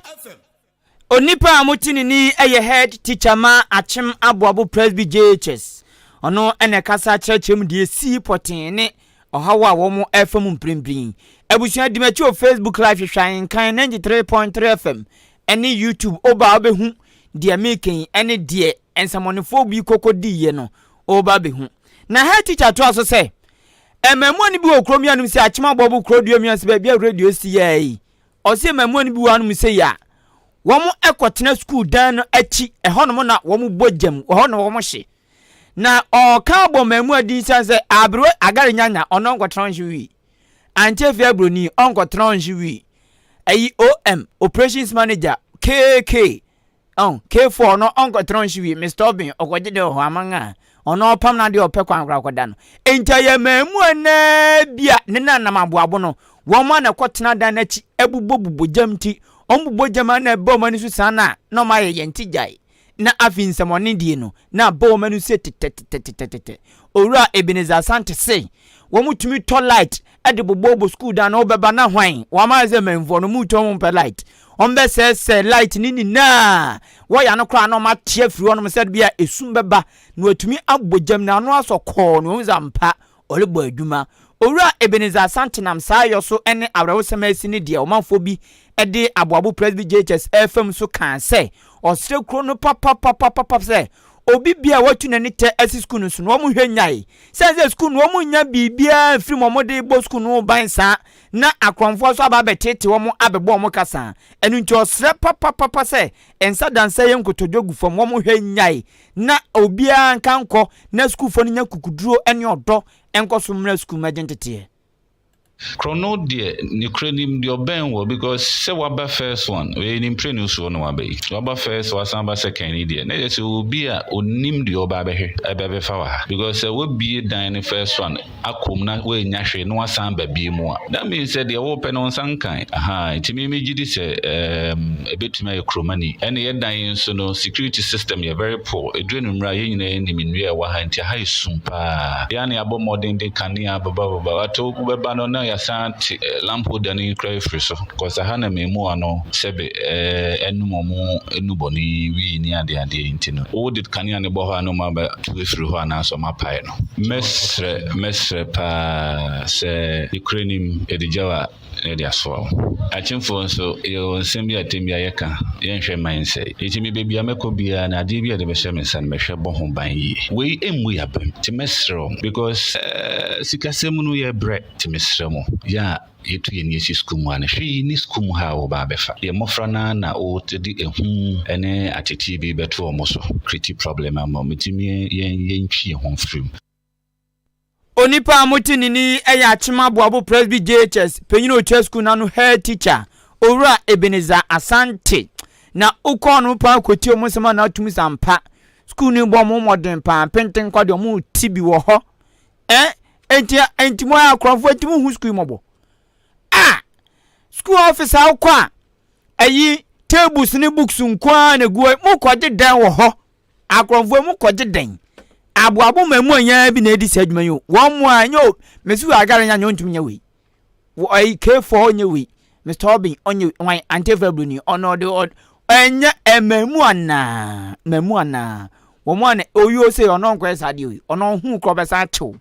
Onipa a mote ne nne yi yɛ head teacher ma Akyem Aboabo Presby JHS. Ɔno na ɛkasa kyerɛkyerɛ mu deɛ ɛsii pɔtee ne ɔhaw a wɔn ɛrefa mu mprempren. Abusua di m'akyi wɔ Facebook live hwehwɛ Ahenkan 93.3 FM ɛne YouTube woba a wobɛhu deɛ meka yi ɛne deɛ nsɛmɔnefoɔ bi kɔkɔ diiɛ no woba bɛhu. Na head teacher toa so sɛ mmaamua no bi wɔ kurom yi anom sɛ Akyem Aboabo kuro dua mu ase baabi a radio si yɛ yi. Ɔse mmaamua no bi wɔ hanom sei a, wɔn kɔtena sukuu dan no akyi, ɛhɔnom na wɔn bɔ gyam, ɛhɔ na wɔn hye. Na ɔka bɔ mmaamua din sane sɛ aberewa agare nyanya, ɔno ɔnkɔtena ɔnhye wii. Ankyɛ afie aburoni, ɔnkɔtena ɔnhye wii. Ɛyi OM, Operations Manager, KK, Ɔn, K4 ɔno ɔnkɔtena ɔnhye wie, Mister Obin ɔkɔgye de wɔ hɔ aman a ɔno ɔpam n'adeɛ ɔpɛ kwan koraa kɔda no. Enti ɛyɛ mmaamua naa bi a ne nanam aboabo no, wɔn a na ɛkɔtena dan no akyi bobɔbobɔ gyam nti, wɔbobɔ gyam a na ɛba wɔn ani so saa no a, na wɔayɛ yɛn ti gyae. Na afei nsɛmmɔne die no, na aba wɔn ani so sɛ tetɛtetɛtetɛtetɛ. Owura Ebenezer Asante se, wɔtumi tɔ light de bobɔbɔ sukuu dan no, wobɛba na hwan? Wɔn ayɛ sɛ mmanfoɔ no, wɔretɔ wɔn mpɛ light. Wɔbɛsɛesɛe light no nyinaa. Wɔya no koraa na wɔate afiri hɔnom sɛ bi a esum bɛba na watumi abɔ gyam na ano asɔ kɔɔ na wahu sɛ ampa ɔrebɔ adwuma. Owura Ebenezer Asante nam saa yɔ so ne awerɛhosɛm a asi ne deɛ ɔmanfoɔ bi de Aboabo Presby JHS refa mu so kaa sɛ ɔsrɛ kuro no papapapapapa sɛ obi biara a watu n'ani tɛ asi sukuu no so no wɔn hwɛ nyae sɛn sɛ sukuu no wɔn nnya biribiara mfiri mu wɔn de bɔ sukuu no ho ban saa na akorɔmfoɔ nso aba abɛtete wɔn abɛbɔ wɔn kasa ɛno nti ɔsrɛ papapapa sɛ nsa dansa yɛ nkotodwe gu fam wɔn hwɛ nyae na obiara nka nkɔ na sukuufoɔ no nya kukuduro ne ɔdɔ nkɔ so mmra sukuu mmɛgye nteteɛ. Korɔno deɛ nokorɛ nim deɛ ɔbɛn wɔ because sɛ waba first one wei ne mprenu soɔ na waba yi waba first wasan aba second yi deɛ na yɛ sɛ obi a onim deɛ ɔba abɛhwɛ ɛbɛ bɛfa wɔ ha because sɛ wabie dan no first one akɔ mu na woannya hwee na wasan aba bie mu a that means sɛ deɛ wopɛ no wo nsa nkan ahaa nti me megye di sɛ ɛɛm ɛbɛtumi ayɛ kuromani ɛne yɛ dan yi nso no security system yɛ very poor ɛduru anwummerɛ a yɛn nyinaa nim nnua a ɛwɔ ha nti aha yɛ sum paa yɛ a na yɛabɔ mmɔden de kanea babababa but wobɛba no na yɛasan ate lamp holder no koraa afiri so because aha na mmaamua no sɛbe ɛnom wɔn nnubɔne wii ne adeadeɛ nti no wode kanea no bɔ hɔ a na wɔn abɛtu afiri hɔ anaasɛ wɔn apae no. Mɛsrɛ, mɛsrɛ paa sɛ nokorɛ nim yɛde gya wo a na yɛde asoa wo. Akyemfoɔ nso, yɛwɔ nsɛm bi a tɛm biara yɛka, yɛnhwɛ mma ɛnsɛe. Enti me baabi a mɛkɔ biara no, adeɛ bi a yɛde bɛhyɛ me nsa no, mɛhwɛ bɔ ho ban yie. Wei mmu yɛn abam, nti mɛsrɛ wo because sikasɛm mu no yɛbrɛ, nti mesrɛ mo, yɛ a yɛtu yɛn ani asi sukuu mu ha no, hwee nni sukuu mu ha a wɔba abɛfa. Yɛn mmɔfra no ara na wode ehu ne atetee bi bɛto wɔn so, create problem ama wɔn, nti yɛn yɛntwi yɛn ho mfiri mu. Onipa a mote ne nne yi yɛ Akyem Aboabo Presby JHS panyin a otua sukuu no ano head teacher, Owura Ebenezer Asante. Na wokɔɔ no paa kɔtie wɔn nsɛm a na atum sɛ ampa sukuu no bɔ wɔn mmɔden paa, mpentenkwa deɛ wɔn ti bi wɔ hɔ. Eh, enti enti mo ayɛ akorɔmfoɔ enti mo hu sukuu yi mmɔbɔ. Ah, sukuu office a wokɔ a ayi tables ne books nko ara na egu hɔ, mokɔgye dan wɔ hɔ. Akorɔmfoɔ mu kɔgye dɛn? Aboabo mmamu anyaa bi na edi saa adwuma yi o. Wɔn mu a ɛnyɛ o. Mesi wɔ agare nya nyɛ ɔntumi nyɛ wei. Wɔ ɛyi K4 ɔnyɛ wei. Mr. Obin ɔnyɛ wei. Wɔn Antefa Bruni ɔno ɔde ɔde ɛnyɛ mmamu anaa mmamu anaa. Wɔn a na oyi ose ɔno ɔnkɔyɛ saa deɛ wei. Ɔno ɔho korɔ bɛsan akyew.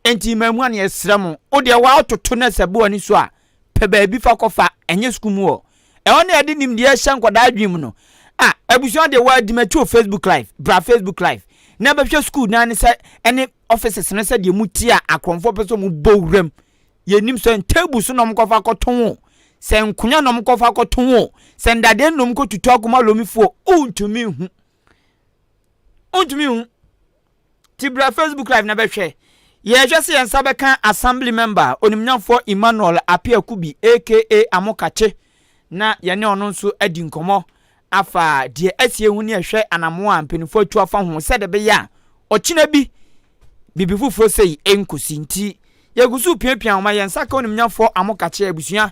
Enti mmamu a na yɛsrɛ mo. O deɛ wɔatoto na sɛ bo ani so a pɛ baabi fa kɔfa, ɛnyɛ sukuu mu hɔ. Ɛhɔ na yɛde nimdeɛ hyɛ nkwadaa adwene mu no. Ah, abusua deɛ wɔadi m'akyi wɔ Facebook live, bra Facebook live na bɛhwɛ sukuu dan ne sɛ ɛne offices no sɛdeɛ mu te a akorɔmfoɔ pɛ sɛ wɔn bɔ wuram. Yɛnim sɛ table so na wɔn kɔfa kɔtɔn o, sɛ nkonnwa na wɔn kɔfa kɔtɔn o, sɛ ndadeɛ na wɔn kɔtutu akɔma lomifoɔ, wontumi nhu. Wontumi nhu. Ti bra Facebook live na bɛhwɛ. Yɛhwɛ sɛ yɛn nsa bɛka Assembly member Onimnyamfoɔ Emmanuel Appiah Kubi aka Amokakye na yɛne ɔno nso adi nkɔmmɔ afa deɛ asie ho ne ɛhwɛ anamoa a mpanimfoɔ atu afa ho sɛdeɛ ɛbɛyɛ a ɔkyena bi biribi foforɔ sei ɛnkɔsi nti yɛgu so piapia wɔn yɛn nsa ka Onimnyamfoɔ Amokakye abusua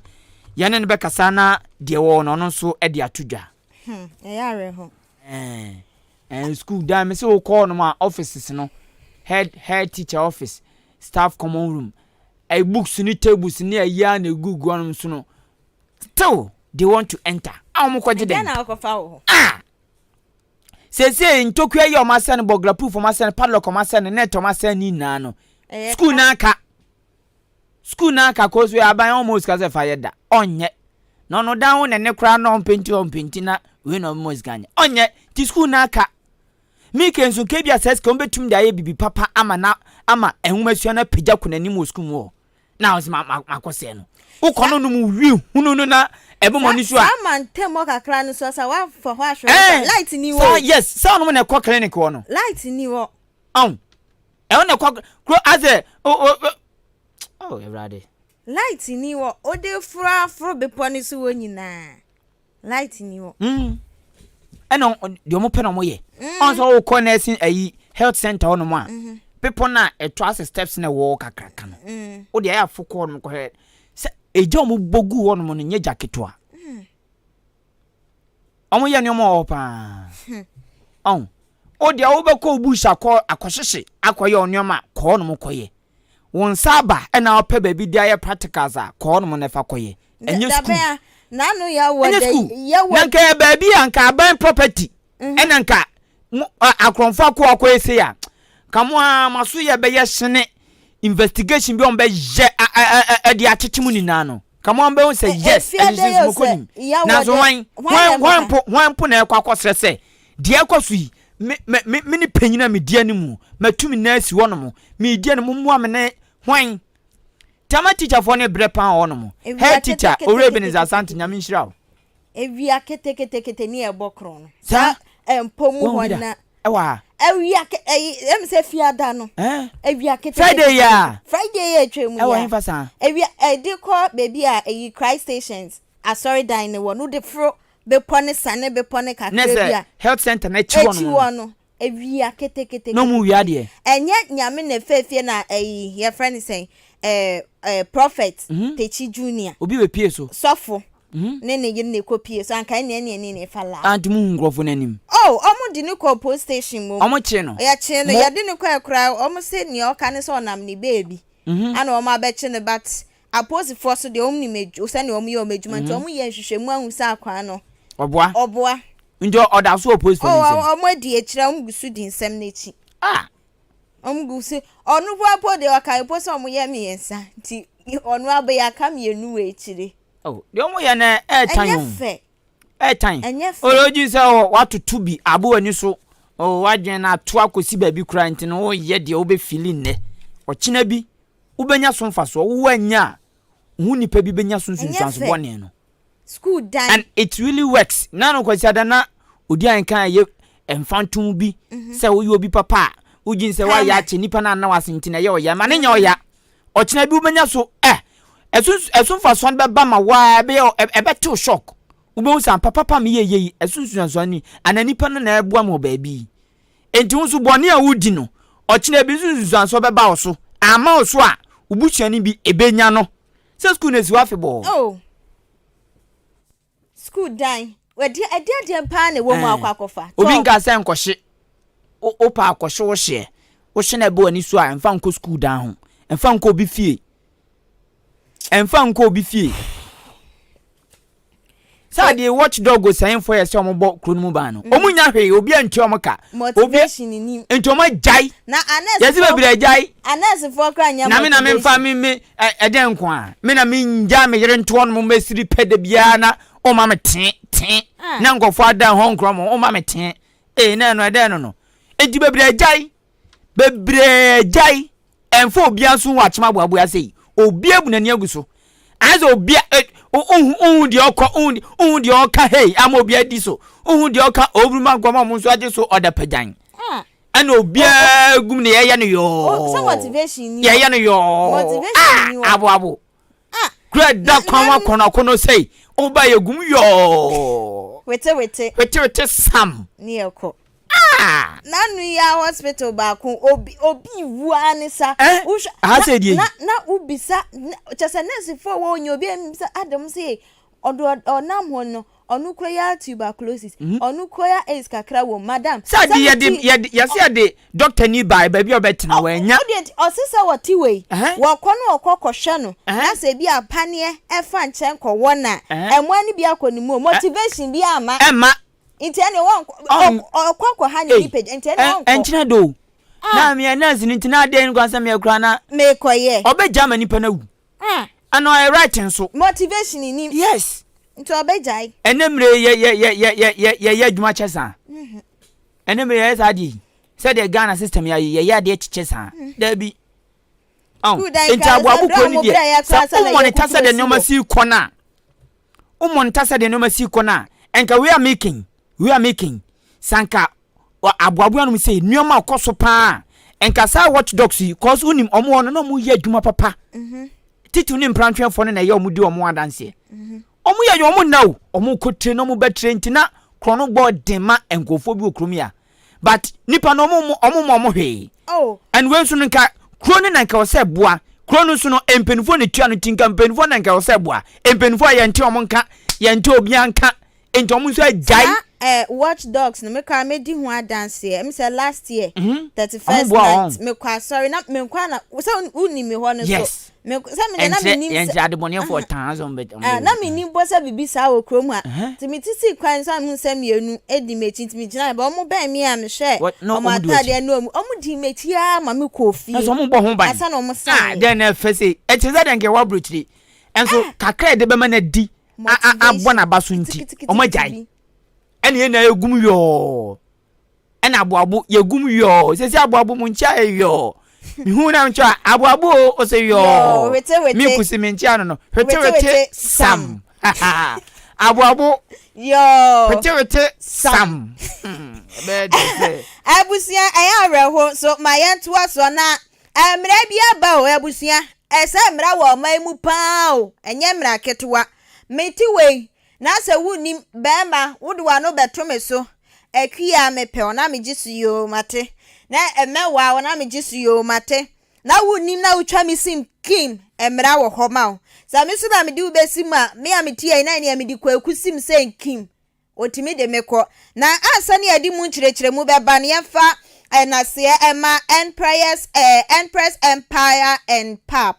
yɛne no bɛkasa na deɛ wɔwɔ no ɔno nso de ato dwa. Hmm, ɛyɛ awerɛho. Ɛɛ. Eh, school dan me sɛ wokɔ hɔnom a offices no head head teacher office staff common room eh, books ne tables ne ayi a na egugu hɔnom so no still they want to enter a wɔn kɔgye dɛn na wɔkɔfa wɔ hɔ ah sese ntokua yi a wɔn asɛn no burglar proof wɔn asɛn no padlock wɔn asɛn no net wɔn asɛn ne nyinaa no school n'aka Sukuu no aka kɔ so aban ɔmma osika sɛ fa yɛ da ɔnyɛ na ɔno dan ho nɛnɛ koraa na ɔmpenti ɔmpenti na wei na ɔmma osika nyɛ ɔnyɛ ti sukuu no aka mike nso nka bi a saa sika ɔmbɛtum de ayɛ bibi papa ama na ama nwomasua no apagya kɔ n'anim wɔ sukuu mu hɔ na ɔsɛ ma ma makɔ sɛɛ no wokɔ no nom wi hunu no na ɛbɛmɔ ne so a saa mantam hɔ kakra no so sɛ wafa hɔ ahwɛ light ni hɔ yes saa ɔnom na ɛkɔ clinic hɔ no light ni hɔ ɔn ɛhɔ na ɛkɔ kuro asɛ o o o awurade. Light ni hɔ wode foro aforo bepɔ no so hɔ nyinaa light ni hɔ. Mm. ɛna deɛ ɔmo pɛ na ɔmo yɛ mm. ɔn sɛ ɔkɔ nursing ayi health center hɔ nom a mm-hmm. bepɔ no a ɛto ase steps na ɛwɔ kakraka no mm. wode ayɛ afo kɔ hɔ nom kɔhwɛ sɛ egya ɔmo bɔ gu hɔ nom no nyɛ gya ketewa. Mm. Wɔn yɛ nneɛma wɔ hɔ paa. Ɔn. O deɛ wobɛkɔ wo bush akɔ akɔhyehye akɔyɛ wo nneɛma a, kɔ hɔnom kɔyɛ. Wo nsa aba ɛna wopɛ baabi de ayɛ practicals a, kɔ hɔnom na ɛfa kɔyɛ. Ɛnyɛ sukuu. N'ano yɛ wɔ Ɛnyɛ dɛ school. yɛ wɔ. Na nka yɛ baabi a nka aban property. Mhm. Ɛna nka mo akorɔmfo akɔ akɔ ese a ka mo a mo aso yɛ bɛyɛ sene investigation bi a wɔn bɛyɛ ɛde akyekye mo nyinaa no ka mo a bɛhu sɛ yes Efie dɛ ɛhyehyɛ yɛ nso mo kɔ sɛ nim yɛ wɔ nanso dɛ hwan hwan hwan na hwan ɛkɔka. mpo hwan mpo na ɛkɔ akɔsrɛ sɛ deɛ ɛkɔ so yi me me me me ne panyin a medi anim matu me nan asi hɔ nom medi anim mmoa me ne hwan tama teacherfoɔ ne brɛ paa wɔ hɔ nom Ewia head teacher Owura Ebenezer ketekete. Asante nyame nhyira wo. Awia ketekete ne ɛbɔ korɔn no. Saa Saa mpɔ mu Wɔn hɔ bi da na. ɛwɔ ha. Awia ke ɛyi ɛmu sɛ fiada no. Ɛn. Awia ketekete. Friday yɛ a. Friday yɛ atwa mu Ɛwɔ yɛ. hefa saa? Awia ɛde kɔ beebi a ɛyi Christ Stations asɔredan no wɔ no de foro bepɔ ne sane bepɔ ne kakra Ne bi sɛ a. health center n'akyi hɔ Akyi nom. hɔ no awia ketekete. Na ɔmo wia deɛ. Ɛnyɛ nyame na ɛfɛ fie na ɛyi yɛfrɛ ne sɛn ɛɛ ɛɛ prophet Techi Junior. Obi bɛ pie so. Sɔfo. Ne ne yere na ɛkɔ pie so anka ɛne ɛne ɛne ne fa laa. Anti mu hu nkurɔfoɔ n'anim. Oh, ɔmo de ne kɔ police station mu. Ɔmo kye no. Yɛkye no Mo. yɛde ne kɔ ɛkora ɔmo se nea ɔka ne sɛ ɔnam ne beebi. Ana ɔmo abɛkye no but apolisifoɔ so deɛ ɔmo nim adwu sɛnea ɔmo yɛ ɔmo adwuma nti ɔmo yɛ nhwehwɛmu ahu sɛ akwaa no. Ɔboa. Ɔboa. Nti ɔda so wɔ polisifoɔ ne nsam. Oh, ɔmo adi akyire ɔmo gu so di nsɛm n'akyi. Ah. Ɔmo gu so ɔno po apo deɛ ɔka po sɛ ɔmo yɛ mmiɛnsa nti ɔno abɛyɛ aka mmienu wɔ akyire. Oh, deɛ ɔmo yɛ no ɛɛtan Ɛnyɛ o. fɛ. Ɛɛtan. Ɛnyɛ fɛ. Ɔlɔgye sɛ ɔ watoto bi abo ani so. Oh, wadwene no ato akɔsi baabi koraa nti no woyɛ deɛ wobɛfili nnɛ. Ɔkyena bi wobɛnya so mfasoɔ. Wowɔ anya a wo nipa bi bɛnya so Ɛnyɛ nsunsuanso fɛ. bɔne no. School dan. And it really works. Na no kwasi ada na odi anka ɛyɛ mfantom bi sɛ woyɛ obi papa a wogyin sɛ woayɛ Karma. akyɛ nipa no anna wase nti na ɛyɛ ɔya ma ne nyɛ ɔya. Ɔkyena bi wobɛnya so ɛ ɛso ɛso mfasoɔ no bɛba ma waa ɛbɛyɛ ɛbɛtew shock. Wobɛhu sɛ ampa papa meyɛ yɛ yi ɛso nsunsuansoɔ ni ana nipa no na ɛboa me wɔ baabi yi. Enti wo nso bɔne a wodi no ɔkyena bi nso nsunsuansoɔ bɛba wo so. Amma wo so a wo busuani bi ɛbɛnya no. Sɛ school no esi hɔ afebɔɔ. Oh. School dan. Ɛdeɛ ɛdeɛ deɛ paa na ɛwɔ mu akɔ akɔfa. Obi nka sɛ nkɔhye. Wo wopɛ akɔhye wo hyeɛ. Wohye na ɛbɔ w'ani so a ɛmfa nkɔ school dan ho. Ɛmfa nkɔ obi fie. Ɛmfa nkɔ obi fie. Sɛ adeɛ watch dog sɛnfoɔ yɛ sɛ ɔmo bɔ kuro no mu ban no. Ɔmo nya hwee obi antua ɔmo ka. Obi Motivation ni. nti ɔmo agyae. Na Yɛsi bebree agyae. Anɛɛsefoɔ kora nyɛ Na me na me nfa motivation. me me ɛdɛn nko a me na me ngya me yere ntoɔ no mo mɛsiri pɛ da biara na ɔma me tee tee Ah. na nkɔfoɔ adan hɔ nkorɔ mo ɔma me tee ee na ɛno ɛdɛn no no enti bebree agyae bebree agyae ɛnfa obiara nso wɔ akyem aboaboa ase yi obi abu n'ani agu so ayɛ sɛ obi a ohu ohu deɛ ɔkɔ ohu ohu deɛ ɔka hei ama obi adi so ohu deɛ ɔka owuruma nkɔmɔ ɔmo nso agye so ɔda pagyan Ah. ɛna obiara gum ne yɛyɛ no Oh, sɛ yɔɔ motivation ni. yɛyɛ no yɔɔ Motivation ni hɔ. ah aboabo Ah. kura da kwan wa kɔnɔ akɔnɔ sɛyi ɔba yɛ gum yɔɔ Wete wete wetewete sam ne yɛ kɔ. ah N'anu yi a hospital baako obi obi wu ara ne sa. Eh? Wohwɛ- Aha na- sɛ deɛ yi. Na na wobisa na- kyɛ sɛ nɛɛsefoɔ wɔ onye obi bisa adam sɛ ɔdo ɔnam hɔ no ɔno kura yɛ tuberculosis ɔno kura yɛ AIDS kakra wɔ mu madam. sɛ ade yɛde Sɛ yɛde yɛsɛ yɛde doctor ni baa baabi a ɔbɛtena wɔanya ɔdeɛ nti ɔse sɛ wɔte wei Ɛhɛn. wɔkɔ no ɔkɔ kɔhwɛ no Ɛhɛn. na sɛ bi apaneɛ ɛfa nkyɛn kɔwɔ na Ɛhɛn. ɛmoa no bi akɔ ne mu o motivation bi ama ɛma nti ɛne wɔnkɔ Ɔn- ɔkɔ kɔ ha ne Ei, nipa nti ɛne ɛ- wɔnkɔ ɛnkyerɛ do na meyɛ nurse no nti na adeɛ no kwan sɛ meyɛ koraa na mekɔyɛ ɔbɛgya ma nipa no awu ah ɛna ɔyɛ right nso motivation ni yes nti ɔbɛgyae ɛnɛ mmerɛ yɛ yɛ yɛ yɛ yɛ yɛ yɛyɛ adwuma kyɛ saa ɛnɛ mmerɛ yɛyɛ saa adeɛ yi sɛdeɛ Ghana system yɛ yɛyɛ adeɛ kyekyɛ saa daabi ɔn School dan nti kra aboabo sɛ kuro no berɛ a mo deɛ brɛ yɛ sɛ koraa sɛ na womɔneta yɛkuku sɛdeɛ asi nneɛma hɔ. si kɔ no a womɔneta sɛdeɛ nneɛma si kɔ no a ɛnka wei a making wei a making sanka aboaboa nom sɛ nneɛma a ɔkɔ so paa ɛnka saa watch dogs yi cause wonim ɔmo wɔ no na ɔmo yɛ adwuma papa titiw ne mprantwefoɔ no na ɛyɛ ɔmo di ɔmo adanseɛ ɔmo yɛ adwuma ɔmo nna o ɔmo kɔ tire na ɔmo bɛtire nti na korɔ no bɔ den ma nkurɔfoɔ bi wɔ kurom yi a but nipa no ɔmo ɔmo ma ɔmo hwee oh and wei nso no nka kuro no na nka ɔsɛ boa kuro no nso no mpanimfoɔ na tua no ti nka mpanimfoɔ na nka ɔsɛ boa mpanimfoɔ a yɛnte ɔmo nka yɛnte obiara nka nti ɔmo nso agyae saa Eh, watch dogs no me koraa medi ho adanseɛ. Ɛmi sɛ last year, 31st Ɔmo boa night, wɔn. mekɔ asɔre na menkɔ ana sɛ wonni mi hɔ no so. Yes. Me sɛ me na Ɛnkyerɛ menim sɛ yɛnkyerɛ adebɔneyɛfoɔ taa sɛ ɔmo bɛ ɔmo Ah, bɛ na menim mpo sɛ biribi saa wɔ kurom ha. Ɛhɛn. Nti mete sii kwan so a mehu sɛ mmienu di m'akyi nti megyina hɔ. Ɔmo bɛn me a mehwɛ Wɔ- na ɔmo ɔmo di w'akyi. ataadeɛ ne ɔmo ɔmo dii m'akyi ara ma mekɔɔ fie. Na sɛ ɔmo bɔ ho ban. Ansa na ɔmo Ah, san. dɛn na ɛfɛ sei? Ɛkyerɛ sɛ dɛn nka ɛwɔ aburokyire. Ɛnso kakra a yɛde bɛma no adi a- a- abɔ n'aba so nti, ɔmo agyae. Ɛna yɛn nyinaa yɛgum yɔɔ. Ɛna aboabo yɛgum yɔɔ. Sɛsɛ aboabo mu nkyia yɛ yɔɔ. Mehu na nkyia aboabo o ɔsɛ yɔɔ. Wete wete. Me kusi me nkyia no no. Hwete Wete wete wete sam. Aboabo Yɔɔ. hwete wete sam. Ɛbɛyɛ dɛ sɛ. Abusua, ɛyɛ awerɛho so ma yɛntoa soɔ na mmara bi aba o. Abusua, ɛsɛ mmara wɔ ɔman mu paa o, ɛnyɛ mmara ketewa. Mete wei na sɛ wonnim bɛrima wode w'ano bɛto me so akui a mepɛ wo na megye so yoo, mate, na ɛmɛwaa wo na megye so yoo, mate, na wonnim na wotwa me sim kim, mmara wɔ hɔ ma wo. Sɛ me so na mede wo bɛsi mu a, me a mete yɛ na nea mede Kwaku sim sɛ nkim otumi de me kɔ. Na ansa ne yɛde mu nkyerɛkyerɛmu bɛba no, yɛmfa ɛnaseɛ ɛma Empress, Empress Empire and Pub.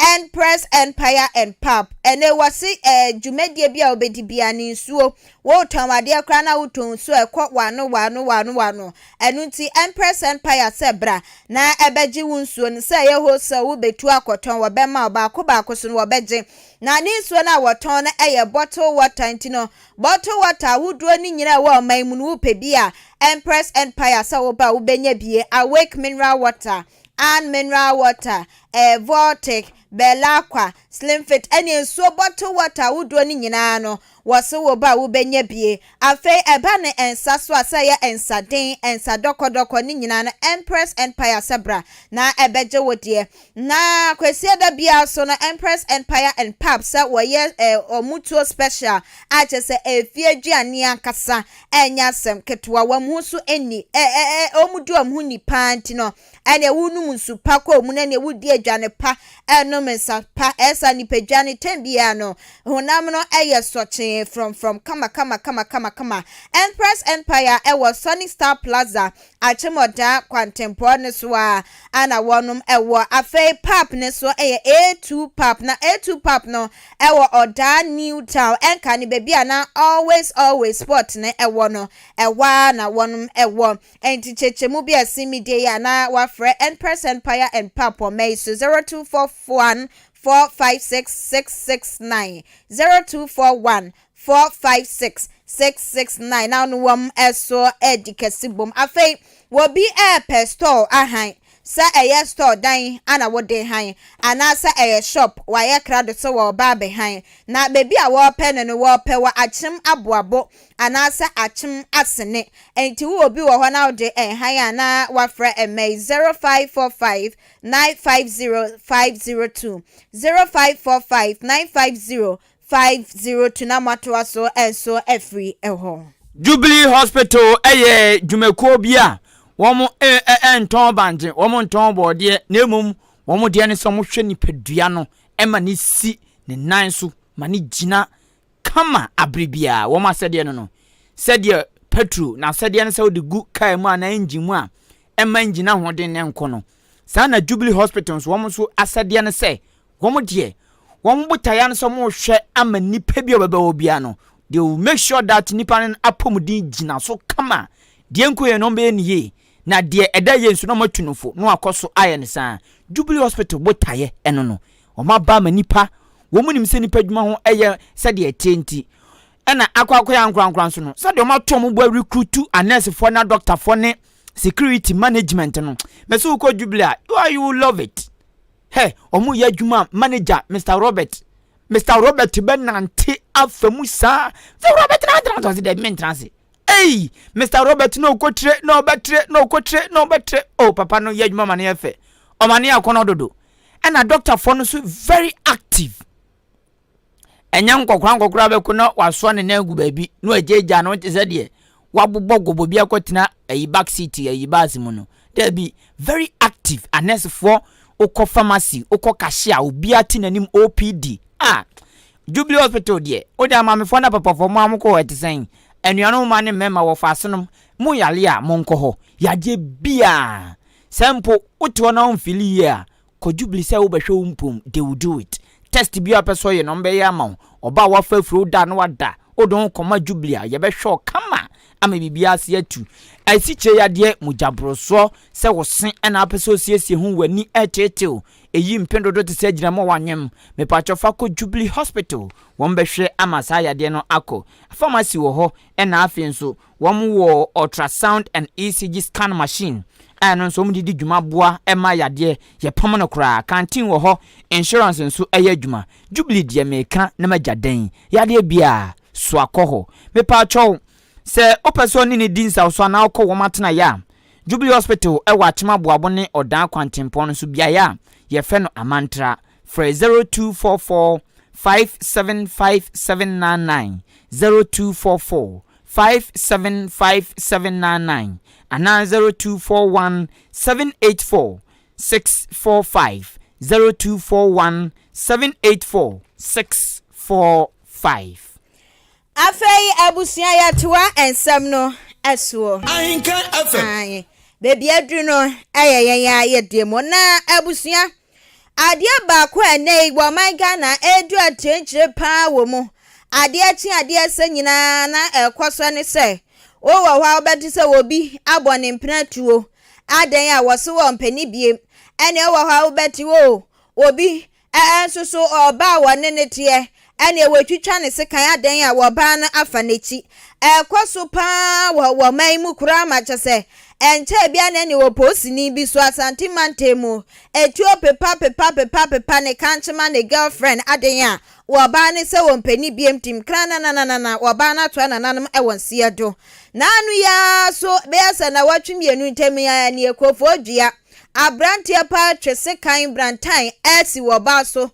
Empress Empire and Pub ɛnɛ wɔse dwumadie bi a wobɛdi bia ne nsuo, wotɔn adeɛ koraa na wotɔn nsuo a ɛkɔ wano wano wano wano. Ɛno nti Empress Empire sɛ bra na ɛbɛgye wo nsuo no, sɛ ɛyɛ wholesale wobɛtu akɔtɔn, wɔbɛma wo baako baako so no wɔbɛgye. Na ne nsuo no a wɔtɔn no ɛyɛ bottle water, nti no bottle water ahodoɔ no nyinaa ɛwɔ ɔman mu no, wopɛ bi a, Empress Empire sɛ woba a wobɛnya bie. Awake mineral water and mineral water, Voltic, Belacqua, Slimfit ɛne nsuo bottle water ahodoɔ no nyinaa no, wɔse wo ba a wobɛnya bie. Afei ɛba ne nsa so a, sɛ ɛyɛ nsaden, nsa dɔkɔdɔkɔ ne nyinaa no, Empress Empire sɛ bra na ɛbɛgye wo deɛ. Na Kwasiada biara so no, Empress Empire and Pub sɛ wɔyɛ ɔmutuo special a kyerɛ sɛ efie aduane ankasa, ɛnyɛ asɛm ketewa. Wɔn ho so ni ɛ ɛ ɛ wɔn di wɔn ho ni paa, nti no ɛnna wɔnum nsu pa kɔ mu na ɛnna wɔdi aduane pa, ɛnom nsa pa, ɛsa nipadua ne tɛn biara no honam no ɛyɛ sɔkyee frɔmfrɔm kama kama kama kama kama. Empress Empire ɛwɔ Sonic Star Plaza, Akyemɔda kwantempɔn ne so a ana wɔnom ɛwɔ. Afei pub ne so ɛyɛ A2 Pub, na A2 Pub no ɛwɔ Ɔdaa New Town, ɛnka ne baabi a na Always Always Sport ne ɛwɔ no, ɛwɔ a na wɔnom ɛwɔ. Ɛnti kyerɛkyerɛmu bi a ɛsen mi deɛ yi a na wafrɛ Empress Empire and Pub wɔ mɛyi so 0241 456 669, 0241 456 669, na ɔno wɔn ɛso ɛdi kɛse bom. Afei wɔbi ɛɛpɛ store ahan, sɛ ɛyɛ store dan ana wɔde han anaasɛ ɛyɛ shop, wayɛ krado sɛ wɔreba abɛhan. Na beebi a wɔrepɛ no no, wɔrepɛ wɔ Akyem Aboabo anaasɛ Akyem Asene. Nti wowɔ bi wɔ hɔ na wode ɛhan a, na wafrɛ ɛmɛ 0545 950 502, 0545 950 502, na moatoa so nso afiri ɛhɔ. Jubilee Hospital yɛ dwumakuo bi a wɔn ntɔn bankye, wɔn ntɔn bɔɔdeɛ, na mmom wɔn deɛ ne sɛ wɔhwɛ nipadua no ma ne si ne nan so ma ne gyina kama abere biara. Wɔn asɛdeɛ no, sɛdeɛ petrol na asɛdeɛ no sɛ wode gu kaa mu anaa engine mu a ɛma engine ahoɔden ne nkɔ no, saa na Jubilee Hospital nso wɔn nso asɛdeɛ no sɛ wɔn deɛ wɔn botaeɛ no sɛ wɔrehwɛ ama nipa bi a ɔbɛbɛ hɔ biara no, they will make sure that nipa no apɔmuden gyina so kama. Deɛ nko yɛ no, wɔn bɛyɛ ne yie, na deɛ ɛda yie nso na wɔn atu no fo na wakɔ so ayɛ no saa. Jubilee Hospital botaeɛ ɛno no, wɔn aba ama nipa. Wɔn nim sɛ nipa adwuma ho ɛyɛ sɛdeɛ ɛteɛ, nti ɛna akɔ akɔyɛ ankorankora nso no sɛdeɛ wɔn ato wɔn bo recruit anɛɛsefoɔ na doctorfoɔ ne security management no. Mɛsɛ wokɔ Jubilee a, you will love it. Hɛ, wɔn yɛ adwuma. Manager Mr Robert, Mr Robert bɛnante afa mu saa sɛ Robert na atena ase dɛ mentena ase. Ei, Mr Robert na ɔkɔtire na ɔbɛtire na ɔkɔtire na ɔbɛtire o. Papa no yɛ adwuma ma no yɛ fɛ, ɔma no yɛ akɔnɔ dodo. Ɛna doctorfoɔ no nso very active. Ɛnyɛ nkɔkora nkɔkora bɛko na wasoa ne nan agu baabi na wagyagya no te sɛ deɛ wabobɔ gɔbɔ bi akɔtena ayi back seat ayi baasi mu no. Daabi, very active anɛsefoɔ. Wokɔ pharmacy, wokɔ cashier, obiara te n'anim. OPD a, Jubilee Hospital deɛ, wode amaamefoɔ no apapafoɔ mo a mokɔ hɔ ɛte sɛn? Anuanom mmaa ne mmarima wɔ faasenom, mo yare a, monkɔ hɔ. Yadeɛ biara, sɛ mpo wote hɔ na womfili yie a, kɔ Jubilee sɛ wobɛhwɛ wo mpom, they will do it. Test biara a wopɛ sɛ ɔyɛ no, wɔbɛyɛ ama wo. Ɔba a wafa afuro, woda a na wada. Wode wo ho kɔma Jubilee a, yɛbɛhwɛ wo kama ama biribiara ase atu. Asikyire yadeɛ, mogyaborosoɔ, sɛ wo se na wopɛ sɛ osiesie ho, w'ani reteetew, eyi mpen dodo te sɛ agyinamoa w'anwem, mepakyɛw fa kɔ Jubilee Hospital, wɔn bɛhwɛ ama saa yadeɛ no akɔ. Pharmacy wɔ hɔ ɛna afei nso wɔn wɔ ultrasound and ECG scan machine a ɛno nso wɔn de di dwuma boa ma yadeɛ yɛpam no koraa. Canteen wɔ hɔ, insurance nso ɛyɛ adwuma. Jubilee deɛ meka na magya dɛn, yadeɛ biara soa kɔ hɔ. Mepakyɛw sɛ wopɛ sɛ ɔne no di nsawso anaa wokɔ wɔn atenaeɛ a, Jubilee Hospital wɔ Akyem Aboabo ne Ɔdan kwantempɔn no so beaeɛ a yɛfrɛ no Amantra. Frɛ 0244 575799, 0244 575799 anaa 0241 784 645, 0241 784 645. Afei abusua yɛtoa nsɛm no soɔ. Ahenka FM. Ae, baabi aduru no ɛyɛ yɛn a yɛdeɛ mu. Na abusua, adeɛ baako a ɛnɛ yi wɔ ɔman Ghana ɛredu akyerɛkyerɛ paa wɔ mu, adeɛ kye adeɛ sɛ nyinaa na ɛkɔ so ne sɛ, wowɔ hɔ a wobɛte sɛ obi abɔ ne mpena tuo, adɛn a wɔse wɔ mpani biem, ɛne ɛwɔ hɔ a wobɛte o, obi Nso so ɔbaa a wɔne no teɛ, ɛnneɛ wɔatwitwa ne sekan adɛn a wɔbaa no afa n'akyi. Ɛrekɔ so pa ara wɔ wɔ ɔman yi mu koraa ma kyɛ sɛ ɛnkyɛɛ biara na ɛnneɛ wɔ polisini bi so Asante mantam mu ɛtuo pepa pepa pepa pepa ne kankyema ne girlfriend adɛn a wɔbaa no sɛ wɔmpɛ ne biem tim kranananana wɔbaa no atoa nananom wɔ nseɛ do. Naano yi ara so bɛyɛ sɛ nawɔtwe mmienu ntam yi ara nie Kofoɔ Dua Abranteɛ paa twe sekan brantan asi wɔ ɔbaa so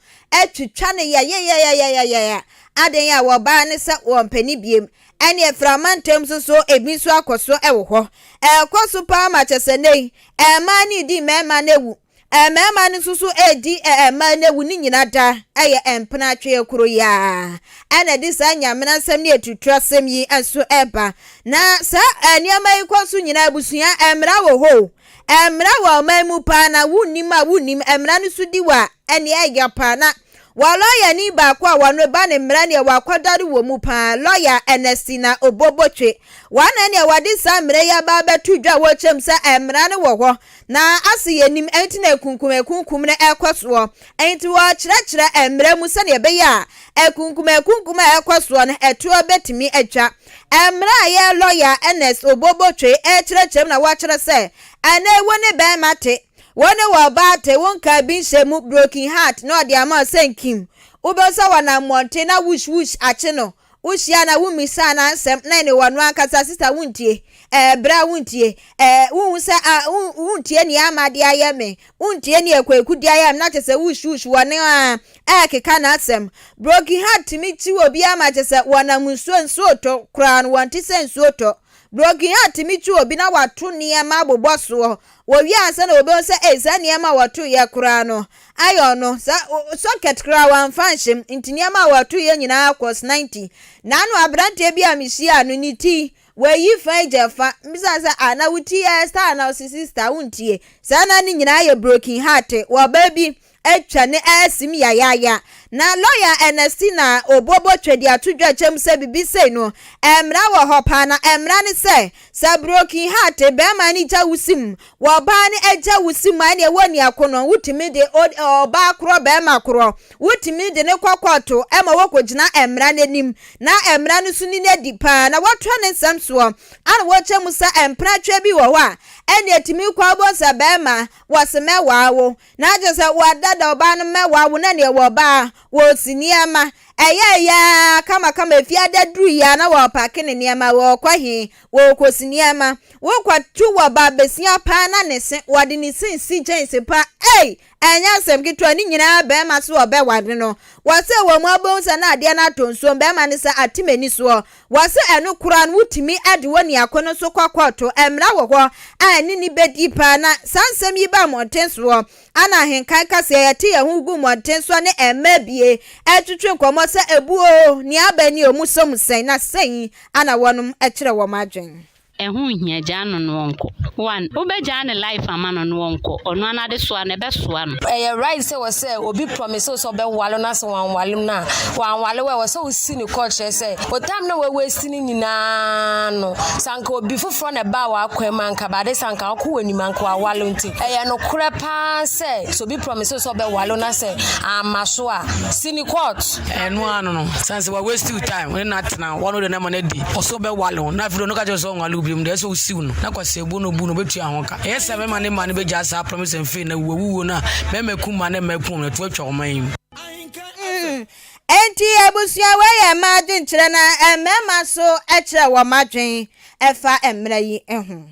twitwa no yayayayayaya aden a wɔ ɔbaa ne sɛ wɔmpɛ ne biem ɛne aframa ntem nso so ebi nso akɔ so wɔ hɔ ɛkɔ so paa ma kyɛsɛ nɛ yi mmaa no redi mmarima no awu mmarima no nso so redi mmaa no awu ne nyina da ɛyɛ mpena tweɛ koro yi ara ɛna ɛde saa nyamena nsɛm ne atuturasɛm yi nso ɛba na saa nneɛma yi kɔ so nyina abusua mmara wɔ hɔ o. Mmara wɔ ɔman mu paa na wonnim a wonnim mmara no so di wɔ a, ɛnneɛ ɛya paa. Na wɔ lɔyani baako a wɔno ba ne mmara neɛ wakɔdare wɔ mu paa, lɔya Ernestina Obobotwe. Wɔn na ɛneɛ wɔde saa mmara yi aba abɛto dwa a wɔkyerɛ mu sɛ mmara no wɔ hɔ na ase yɛnim ɛnti na akunkum akunkum no ɛkɔ soɔ. Ɛnti wɔkyerɛkyerɛ mmara mu sɛdeɛ ɛbɛyɛ a akunkum akunkum a ɛkɔ soɔ no ɛtoɔ bɛtumi atwa. Mmerɛ a yɛn lɔya Ernest Obobotwe rekyerɛkyerɛ mu na wakyerɛ sɛ, ɛnnɛ yi wo ne bɛrima te, wo ne wɔ ɔbaa te, wo nkaa bi nhyɛ mu, broken heart na ɔde ama wo sɛ nkim. Wobɛhu sɛ wɔnam mmɔnten na wush wush akye no, wohyia na wommisaa no asɛm na ɛne wɔno ankasa sista wontie, ɛɛ bra wontie, ɛɛ wonhu sɛ a wontie nea ama de ayɛ me, wontie nea Kwaku de ayɛ me na kyerɛ sɛ wush wush wɔne a ɛrekeka n'asɛm. Broken heart tumi kyiw obi ama kyerɛ sɛ wɔnam nsuo nsuo retɔ koraa no wɔnte sɛ nsuo retɔ. Broken heart tumi kyiw obi na wato nneɛma abobɔ soɔ. Wɔwie ansa na wɔbɛhu sɛ ei saa nneɛma a wɔtoeɛ koraa no ayɛ ɔno. Sa socket koraa wɔamfa anhyem nti nneɛma a wɔtoeɛ nyinaa kɔs 90. N'ano aberanteɛ bi a mehyiaa no ne ti wayi fa agya fa. Mbisa sɛ ah na wo ti yɛ star na ɔse sister wontie. Saa na ne nyinaa yɛ broken heart. Wɔ ɔbaa bi atwa ne asim yayaaya. Na lɔya Ernestina Obobo Twedi ato dwa kyɛm sɛ bibi sei no, mmra wɔ hɔ paa na mmra ne sɛ, sɛ broken heart bɛɛma no gya wo sim, wɔ ɔbaa no agya wo sim a ɛneɛ wɔ ni ako no, wotumi de ɔbaa korɔ bɛɛma korɔ, wotumi de no kɔ kɔɔto ma wɔkɔ gyina mmra no anim na mmra no so ni no adi paa na wɔtoa ne nsɛm soɔ ana wɔkyɛ mu sɛ mpena twɛ bi wɔ hɔ a ɛneɛ tumi kɔ abɔ sɛ bɛɛma wɔse mɛwaa wo Na kyerɛ sɛ wɔadada ɔbaa no mɛwa wo na neɛ wɔ ɔbaa wɔsi nneɛma ɛyɛ ɛyɛ ara kamakama efi ada duru yi a na wɔpake ne nneɛma wɔkɔ he wɔkɔsi nneɛma wokɔto wɔ ba besia paa na ne se wɔde ne se si kyɛnse pa ei ɛnyɛ asɛm ketewa ne nyinaa bɛrima so ɔbɛware no wɔsɛ wɔn mu abɛhu sɛ na adeɛ no atɔ nsuom bɛrima no sɛ ate m'ani soɔ Wɔse ɛno koraa no wotumi de wɔ niako no so kɔ kɔɔto, mmara wɔ hɔ a ɛne no bɛdi paa na saa nsɛm yi ba mmɔnten soɔ ana ahenkan kaseɛ yɛte yɛn ho gu mmɔnten soɔ ne mmaa bie ɛtwetwe nkɔmmɔ. sɛ ebuo nea aba ni o, mosɔ mu sɛn na sɛn ana wɔnom kyerɛ wɔn adwen. Ɛho nhia, gyaa no na ɔnkɔ. One, wobɛgyaa ne life ama no na ɔnkɔ, ɔno ara n'adesoa no, ɛbɛsoa no. Ɛyɛ right sɛ wɔ sɛ obi promise wo sɛ ɔbɛwale wo na sɛ wanwale no a, wanwale wo a, ɛwɔ sɛ wosi no kɔ kyerɛ sɛ wo time na wa waste no nyinaa no, sɛ anka obi foforɔ na ɛbaa w'akwan mu anka bade sɛ anka wokɔ w'anim anka wawale wo nti ɛyɛ nokorɛ paa sɛ sɛ obi promise wo sɛ ɔbɛwale wo na sɛ amma so a, si no court. Ɛno ara no no, sane sɛ wa waste wo time, wo ne no atena, wo ano de no ama no adi, ɔsɛ ɔbɛwale wo, na afei deɛ ɔno ka kyerɛ wo sɛ ɔnwale wo biom deɛ, ɛsɛ sɛ wosiw no, na kwasea-buo na obu no, ɔbɛtua ho ka. Ɛyɛ sɛ mmarima ne mmaa no bɛgyaa saa promise and fail no awuwuo no a, mmarima aku mmaa na mmaa aku wɔn no, ɛto atwa ɔman yi mu. Mm, enti abusua wei yɛ mmaa adwenkyerɛ na mmarima nso kyerɛ wɔn adwen ɛfa mmara yi ho.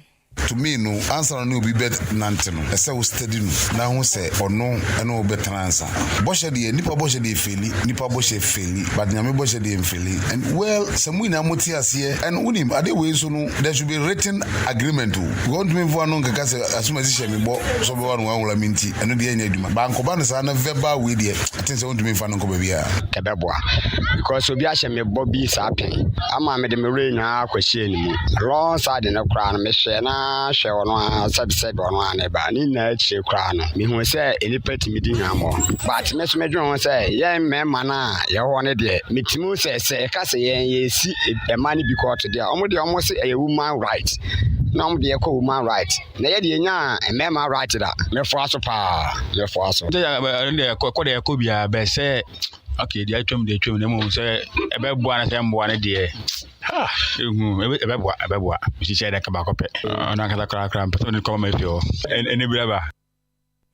To me no, ansa na ɔne obi bɛ nante no, ɛsɛ wo study no na hu sɛ ɔno ne wo bɛ tena ansa. Bɔhyɛ deɛ, nipa bɔhyɛ deɛ feli, nipa bɔhyɛ feli, but Nyame bɔhyɛ deɛ nfeli. And well, sɛ mo nyinaa mo te aseɛ, and wonim, adeɛ wei nso no, there should be written agreement o, because wontumi mfa w'ano nkeka sɛ asomasi hyɛ me bɔ sɛ ɔbɛwa no wanwura me nti, ɛno deɛ ɛnyɛ adwuma. But ankɔba no saa na verbal wei deɛ, I think sɛ wontumi mfa no nkɔ baabiara. Ɛbɛboa because obi ahyɛ me bɔ bi saa pɛn ama mede me werɛ nyinaa akɔhyɛɛ ne mu. Long side no koraa no mehwɛɛ no ara hwɛɛ ɔno ara sɛbsɛb ɔno ara ne ba. Ne nyinaa akyire koraa no mehuu sɛ nnipa tumi di hwammɔ. But me nso medwene ho sɛ yɛn mmarima no a yɛwɔ hɔ no deɛ metumi hu sɛ sɛ yɛka sɛ yɛn yɛresi mmaa no bi kɔɔto deɛ a wɔn deɛ wɔn se ɛyɛ woman right na wɔn deɛ ɛkɔ woman right. Na yɛ deɛ nyaa mmarima right da. Mɛfoa so paa, mɛfoa so. Ɛno deɛ ɛkɔ deɛ ɛkɔ biara bɛ sɛ okay deɛ atwam deɛ atwam na mmom sɛ ɛbɛboa na sɛ ɛmmoa no deɛ ha ehu ɛbɛboa ɛbɛboa hyehyɛ dɛ ka baako pɛ ɔno ankasa koraa koraa mpɛ sɛ ɔde kɔma ma fie hɔ ɛne bi aba.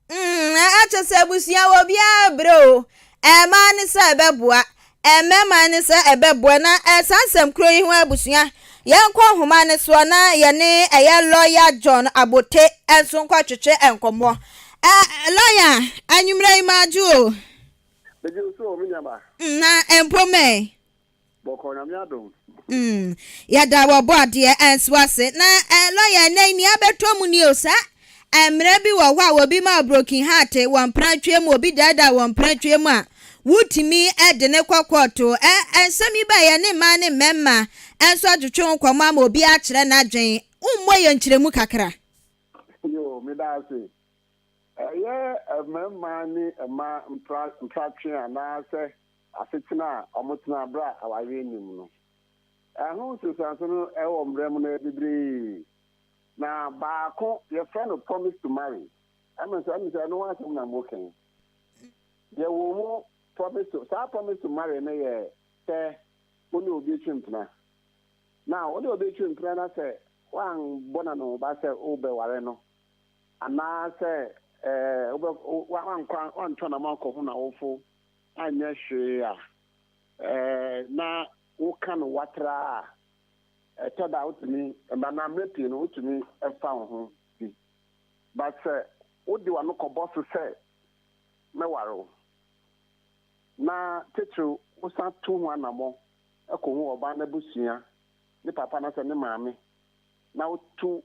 Mm, akyɛ sɛ abusua wɔ obiara brɛ o. Mmaa ne sɛ ɛbɛboa, mmarima ne sɛ ɛbɛboa na saa nsɛm kuro yi ho abusua. Yɛnkɔ nhoma no soɔ na yɛne ɛyɛ lɔya John Abote nso nkɔtwetwe nkɔmmɔ. Lɔya, anwummerɛ yi maadwo o. Megye wo so o, me nuaba. Na mpo mɛ. Bɔkɔɔ Nyame adom. Mm, yɛda wɔ bɔ adeɛ nso ase. Na eh, lɔya ɛnɛ yi nea abɛtɔ mu ni o, saa mmerɛ bi wɔ hɔ a obi ma broken heart wɔ mprantweɛ mu, obi daadaa wɔ mprantweɛ mu a, wotumi de ne kɔ kɔɔto. Ɛ, nsɛm yi bɛyɛ ne mmaa ne mmarima nso atwetwe ho nkɔmmɔ ama obi akyerɛ n'adwen. Wommɔ yɛn nkyerɛmu kakra. Yo, meda ase. Ɛyɛ mmarima ne mmaa mpra, mpratwe anaasɛ asetena a wɔtena bere a awareɛ nnim no. Ɛho nsunsuanso no wɔ mmara mu no yɛ bebree. Na baako, yɛfrɛ no promise to marry. Ɛme sɛ, ɛme sɛ ɛno ho asɛm na moka yi. Yɛwɔ mu promise to, saa promise to marry no yɛ sɛ wo ne obi retwe mpena. Na wo ne obi retwe mpena na sɛ woambɔ no anohoba sɛ wobɛware no, anaasɛ ɛɛ wobɛ, woankɔ, woantɔ na moankɔho n'awofo anyɛ hwee a, na woka no watra a, ɛtɔ da a wotumi, anaa mmerɛ pii no wotumi fa wo ho di. But sɛ wode w'ano kɔbɔ so sɛ mɛware wo, na titiriw wosan tu ho anammɔn kɔhu ɔbaa no abusua, ne papa anaasɛ ne maame, na wotu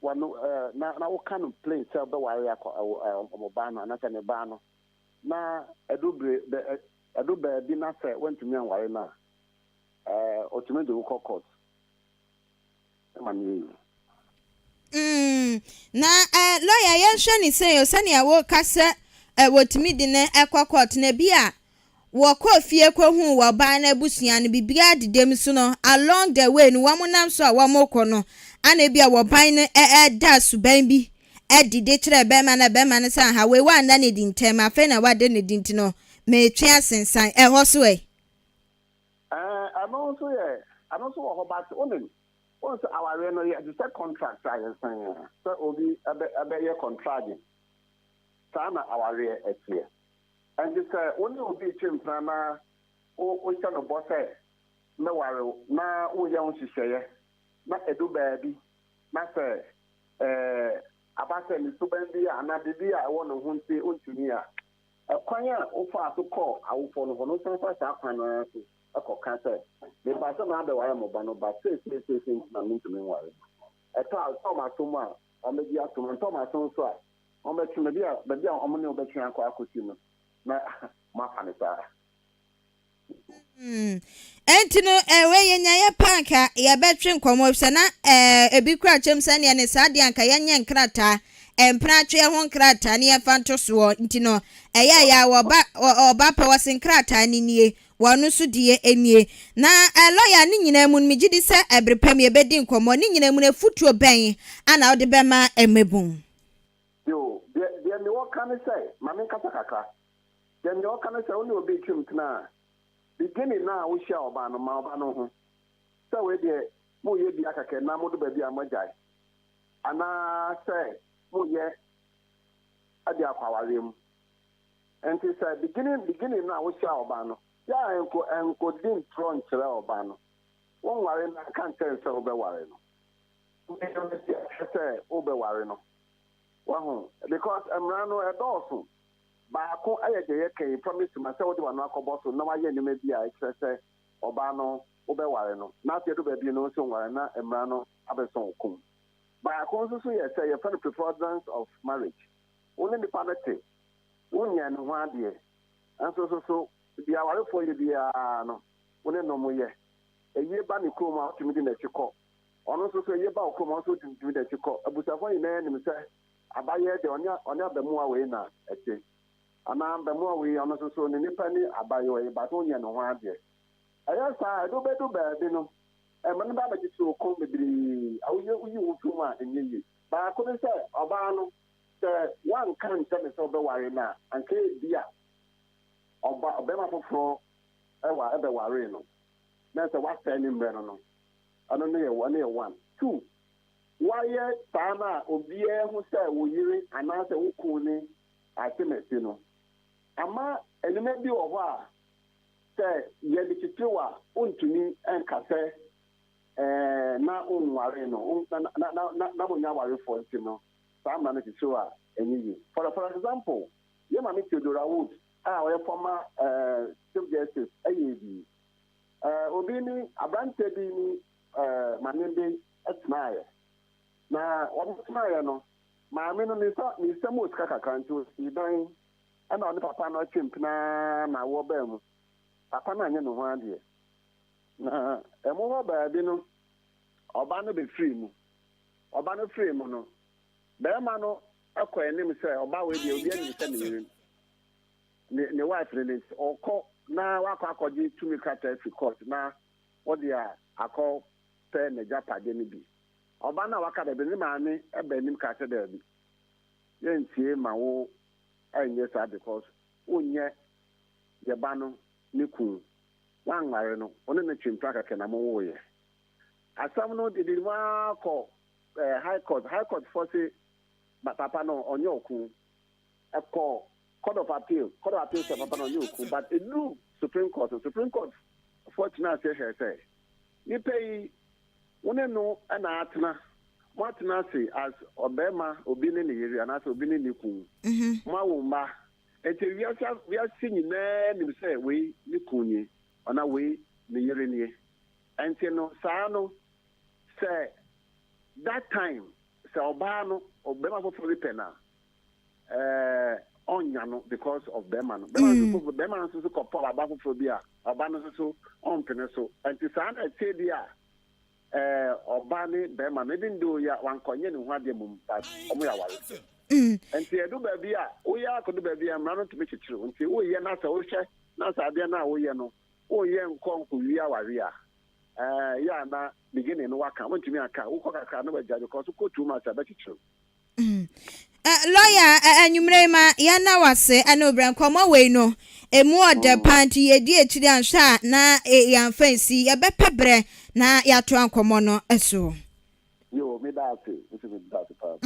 w'ano na na woka no plain sɛ wobɛware akɔ wɔn ba no anaasɛ ne ba no, na ɛdu bere bɛ ɛdu baabi na sɛ woantumi anware no a, ɛɛ otumi de wo kɔ court ma no yɛ yie. Mm, na eh, lawyer yɛnhwɛ ne sɛ o sɛnea woka sɛ eh, wɔtumi de no ɛkɔ court na bi a wɔkɔɔ fie kɔhuu wɔ ɔbaa no abusua no biribiara dedam so no along the way no wɔn nam so a wɔn kɔ no ana bi a wɔban no ɛda suban bi adi de kyerɛ bɛrima na bɛrima no sɛ aha wei wanna ne di ntɛm afei na wada ne di nti no metwe asensan ɛhɔ so ɛ. Ɛno nso yɛ ɛno nso wɔ hɔ but wonim wonim sɛ awareɛ no yɛ te sɛ contract a yɛsan a sɛ obi ɛbɛ ɛbɛyɛ contract saa na awareɛ ɛteɛ ɛnti sɛ wo ne obi retwe mpena na wo wohyɛ no bɔ sɛ mɛware wo na woyɛ ho nhyehyɛeɛ na ɛdu baabi na sɛ ɛɛ aba sɛ ne suban bi a anaa biribi a ɛwɔ ne ho nti wontumi a ɛkwan a wofaa so kɔɔ awofoɔ no hɔ no wosan fa saa kwan no ara so ɛkɔka sɛ meba sɛ maabɛware mo ba no ba seeseeseesei nti na mentumi nware no ɛtɔ a ɛtɔ ɔmo aso mu a ɔmbɛgye atom ɛntɔ ɔmo aso nso a ɔmbɛtwe baabi a baabi a ɔmo ne wo bɛtwe akɔ akɔsi no na moafa ne saa. Enti no, eh, wei yɛnyaeɛ paa anka yɛbɛtwe nkɔmmɔ, efisɛ na eh, ebi kura kyɛm sɛ neɛ ne saa deɛ anka yɛnyɛ nkrataa, mpenatweɛ ho nkrataa ne yɛmfa nto soɔ. Nti no, ɛyɛ a yɛ a wɔba, ɔba pɛ wɔse nkrataa no nie, wɔn nso deɛ nie. Na eh, lɔya, ne nyinaa mu no, megye di sɛ ɛbere pa mu yɛbɛdi nkɔmmɔ. Ne nyinaa mu no, afutuo bɛn ana wode bɛma mmabun? Yoo, deɛ, deɛ mewɔ ka ne sɛ, ma menkasa kakra. Deɛ mewɔ ka ne sɛ, wo ne obi retwam tena a, Beginning no a wohyia ɔbaa no, ma ɔba no ho sɛ wei deɛ moreyɛ bia kɛkɛ na modo baabi a moagyae anaa sɛ moreyɛ de akɔ awareɛ mu. Nti sɛ beginning beginning no a wohyia ɔbaa no, yɛ a nko nkɔdi ntorɔ nkyerɛ ɔbaa no. Wonware no a, ka nkyerɛ no sɛ wobɛware no. Wobɛyɛ sɛ wobɛware no. Wahu? Because mmara no ɛdɔɔso. Baako yɛ deɛ yɛka yi, promise to ma sɛ wode w'ano akɔbɔ so na woayɛ nneɛma bi a ɛkyerɛ sɛ ɔbaa no wobɛware no, na afei adu baabi no wo nso nware na mmara no abɛsɔ wo kɔn mu. Baako nso so yɛ sɛ yɛfrɛ no preference of marriage. Wo ne nipa no te, wonyɛɛ ne ho adeɛ, nso so so deɛ awarefoɔ yɛ biara no wo ne no yɛ. Ayie ba ne kurom a wotumi di n'akyi kɔ, ɔno nso so ayie ba wo kurom a wo nso wotumi di n'akyi kɔ. Abusuafoɔ nyinaa nim sɛ Abayɛ deɛ ɔne ɔne abamuwa wei na ɛte anaa abamuwa wei ɔno nso so ne nipa ne abayewa yi but wonyɛ ne ho adeɛ. Ɛyɛ saa a ɛde wobɛdu baabi no ɛma no ba abɛkyekye wo kɔn bebree a woyɛ woyi wo ho firi mu a ɛnyɛ yie. Baako ne sɛ ɔbaa no sɛ woanka ankyerɛ no sɛ wobɛware no a anka ebia ɔba ɔbarima foforɔ ɛwa ɛbɛwaree no na sɛ woasɛe ne mmerɛ no no ɛno no yɛ ɛno yɛ one. Two Woayɛ saa no a obiara ahu sɛ wo yere anaasɛ wo kunu ne asemasi no. Ama nneɛma bi wɔ hɔ a sɛ yɛde kyekyere wo a, wontumi nka sɛ ɛɛ na wonwaree no, na na na na na monyɛ awarefoɔ nti no, saa mmara no kyekyere wo a, ɛnyɛ yie. For for example, yɛn maame Theodora Wood a ɔyɛ former ɛɛ Chief Justice ɛyɛɛ bi. Ɛɛ obi ne aberanteɛ bi ne ɛɛ maame bi tenaeɛ. Na wɔtenaeɛ no, maame no ne nsa ne nsam wɔ sika kakra nti ɔsii dan ɛna ɔne papa no twe mpena ara na awoɔ baa mu. Papa no anyɛ ne ho adeɛ. Na ɛmo hɔ baabi no, ɔba no bɛfirii mu. Ɔba no firii mu no, barima no kɔ anim sɛ ɔba wei deɛ obiara nim sɛ ne yere ne ne wife no ne nti ɔkɔ na wakɔ akɔgye tumi krataa afiri court na wɔde akɔ pɛ n'agyapade no bi. Ɔba no a waka daabi no, ne maame ba anim kaa sɛ, Daabi, yɛntie ma wo nyɛ saa because wonyɛ yɛ ba no ne kunu. Woanware no, wo ne no twe mpena kɛkɛ na mowoeɛ. Asɛm no didi mu ara kɔ High Court. High Court foɔ se papa no ɔnyɛ ɔkunu. Ɛkɔ Court of Appeal, Court of Appeal sɛ papa no ɔnyɛ okunu but ɛduru Supreme Court no, Supreme Court foɔ tenaa ase hwɛɛ sɛ nipa yi wo ne no na atena, moatena ase as ɔbarima obi ne ne yere anaasɛ obi ne ne kunu, moawo mma, nti wiase wiase nyinaa nim sɛ wei ne kunu nie anaa wei ne yere nie, nti no saa no sɛ that time sɛ ɔbaa no ɔbarima foforɔ bi pɛ no a, ɛɛ ɔnnya no because of bɛrima no. Bɛrima no nso bɛrima no nso so kɔpɔ aba foforɔ bi a ɔba no nso so ɔmpene so. Nti saa na ɛteɛ bi a ɛɛ ɔba ne bɛrima no even though ya wankɔnyɛ ne ho adeɛ mmom but wɔn yɛ awarefoɔ. Nti ɛdu baabi a woyɛ akɔdu baabi a mmara no tumi kyekyere wo. Nti woyɛ na sɛ wohwɛ na sɛ adeɛ no a woyɛ no wonyɛ nkɔ nkɔwie awareɛ a ɛɛ yɛ a na beginning no waka wontumi anka wokɔ kakra na wagyae because wokɔ too much a ɛbɛkyekyere wo. Lɔya, anwummerɛ yi ma yɛnna wo ase ɛne wo berɛ. Nkɔmmɔ wei no, ɛmu ɔdɛ paa nti yɛdi akyiri anhwɛ a na yɛamfa nsi. Yɛbɛpɛ berɛ na yɛatoa nkɔmmɔ no so. Yoo, meda ase. Nso meda ase paa.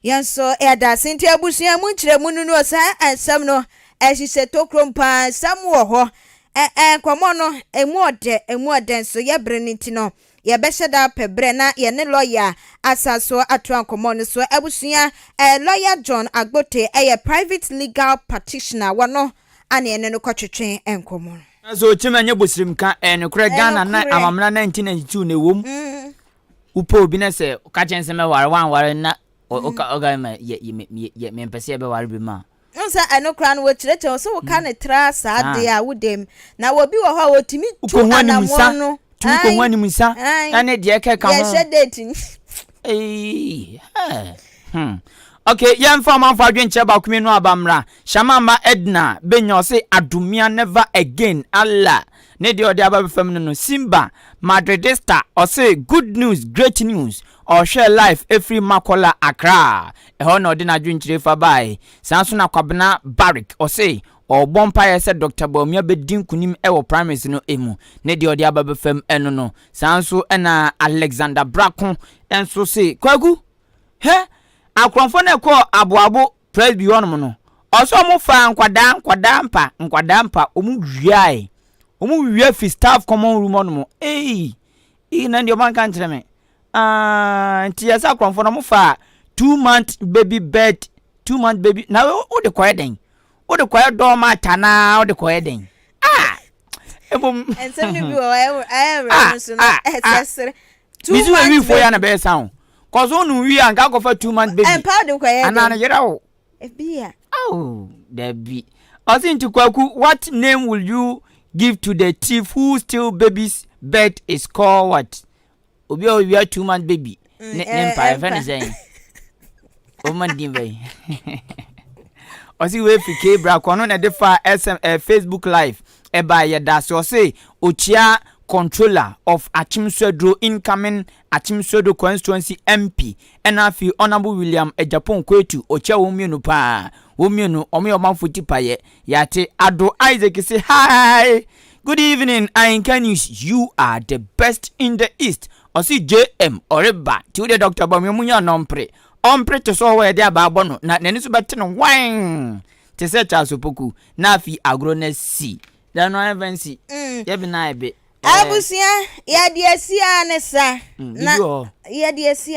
Yɛn nso yɛda ase. Nti abusua mu nkyerɛmu no no saa nsɛm no ɛhyehyɛ tokrom paa, nsɛm wɔ hɔ. Ɛ nkɔmmɔ no, ɛmu ɔdɛ, ɛmu ɔdɛ nso yɛ bere no nti no, Yɛbɛhyɛ da apɛ berɛ na yɛne lɔya asan so atoa nkɔmmɔ no so. Abusua, eh, Lɔya John Agbote yɛ private legal practitioner, wɔno ane yɛne no kɔtwetwe nkɔmmɔ no. Nanso okyim ɛnyɛ bosirimka, ɛyɛ nokorɛ Ghana na amamena 1992 na ɛwom wopɛ obi na sɛ ɔka kyerɛ no sɛ mɛware woanware na ɔka ɔka ma yɛ yɛ mempɛ sɛ yɛbɛware bi ma. N sɛ ɛno koraa no wɔkyerɛkyerɛ wo sɛ woka ne tra saa deɛ a wodam na wɔbi wɔ hɔ a wɔtumi tu anammɔn no. Tumi kɔhu anim nsa ɛne deɛ ɛkeka ho. Yɛhyɛ date. Eii, hmm. Okay, yɛmfa ɔmanfo adwenkyerɛ baako mmienu aba mmra. Shamama Edna benya ɔse Adomia never again Allah ne deɛ ɔde aba bɛfam no no. Simba Madridista ɔse good news great news ɔhwɛ live ɛfiri Makola Accra ɛhɔ na ɔde n'adwenkyerɛ fa bae. Saa nso na Kwabena Barrick ɔse ɔrebɔ mpaeɛ sɛ Dr. Bawumia bɛdi nkunim wɔ primaries no mu ne deɛ ɔde aba bɛfam ɛno no. Saa nso na Alexander Brako nso se, Kwaku, hɛ, akorɔmfoɔ no ɛkɔɔ Aboabo Presby hɔnom no, ɔsɛ ɔmo faa nkwadaa, nkwadaa mpa, nkwadaa mpa, ɔmo wiae. Ɔmo wia fi staff common room hɔnom. Ei, ei, na deɛ ɔmo anka nkyerɛ me. Ah, nti yɛ sɛ akorɔmfoɔ no ɔmo faa 2 month baby bed, 2 month baby, na wode kɔyɛ dɛn? Wode kɔyɛ doormat anaa wode kɔyɛ dɛn? Ah! Ebom. Nsɛm no bi wɔ hɔ ɛyɛ werɛ nso no ɛsɛ sere. 2 months baby. Bisi ya na bɛyɛ sa o. Kɔso no wi a nka akɔfa 2 month baby. Ɛmpa de kɔyɛ dɛn? Anaa no yera wo. Ebi a. Oh, dabi. Ɔsi nti Kwaku, what name will you give to the thief who steal baby's bed is called what? Obi a owia 2 month baby. Ne ne mpa yɛfrɛ ne sɛn? Ɔma din bɛyi. Ɔsi wei fi K bra kɔ no na ɛde fa SM eh, Facebook live ɛba yɛ da so ɔsi okyia controller of Akyem Swedru incoming Akyem Swedru constituency MP ɛna afei Honourable William Agyapong Kwetu okyia wɔn mmienu paa wɔn mmienu wɔn yɛ ɔmanfo ti payɛ yɛate Ado Isaac say hi good evening Ahinka News you are the best in the east ɔsi JM ɔreba ti wo deɛ Dr. Bawumia mu nya nɔmpere ɔmpere te so ɔwɔ yɛde aba abɔ no na n'ani so bɛte no wan te sɛ Charles Opoku na afei agorɔ no asi dan no ayɛ fancy yɛbi na ayɛ be. Abusua yɛde asi a ne sa na yɛde asi.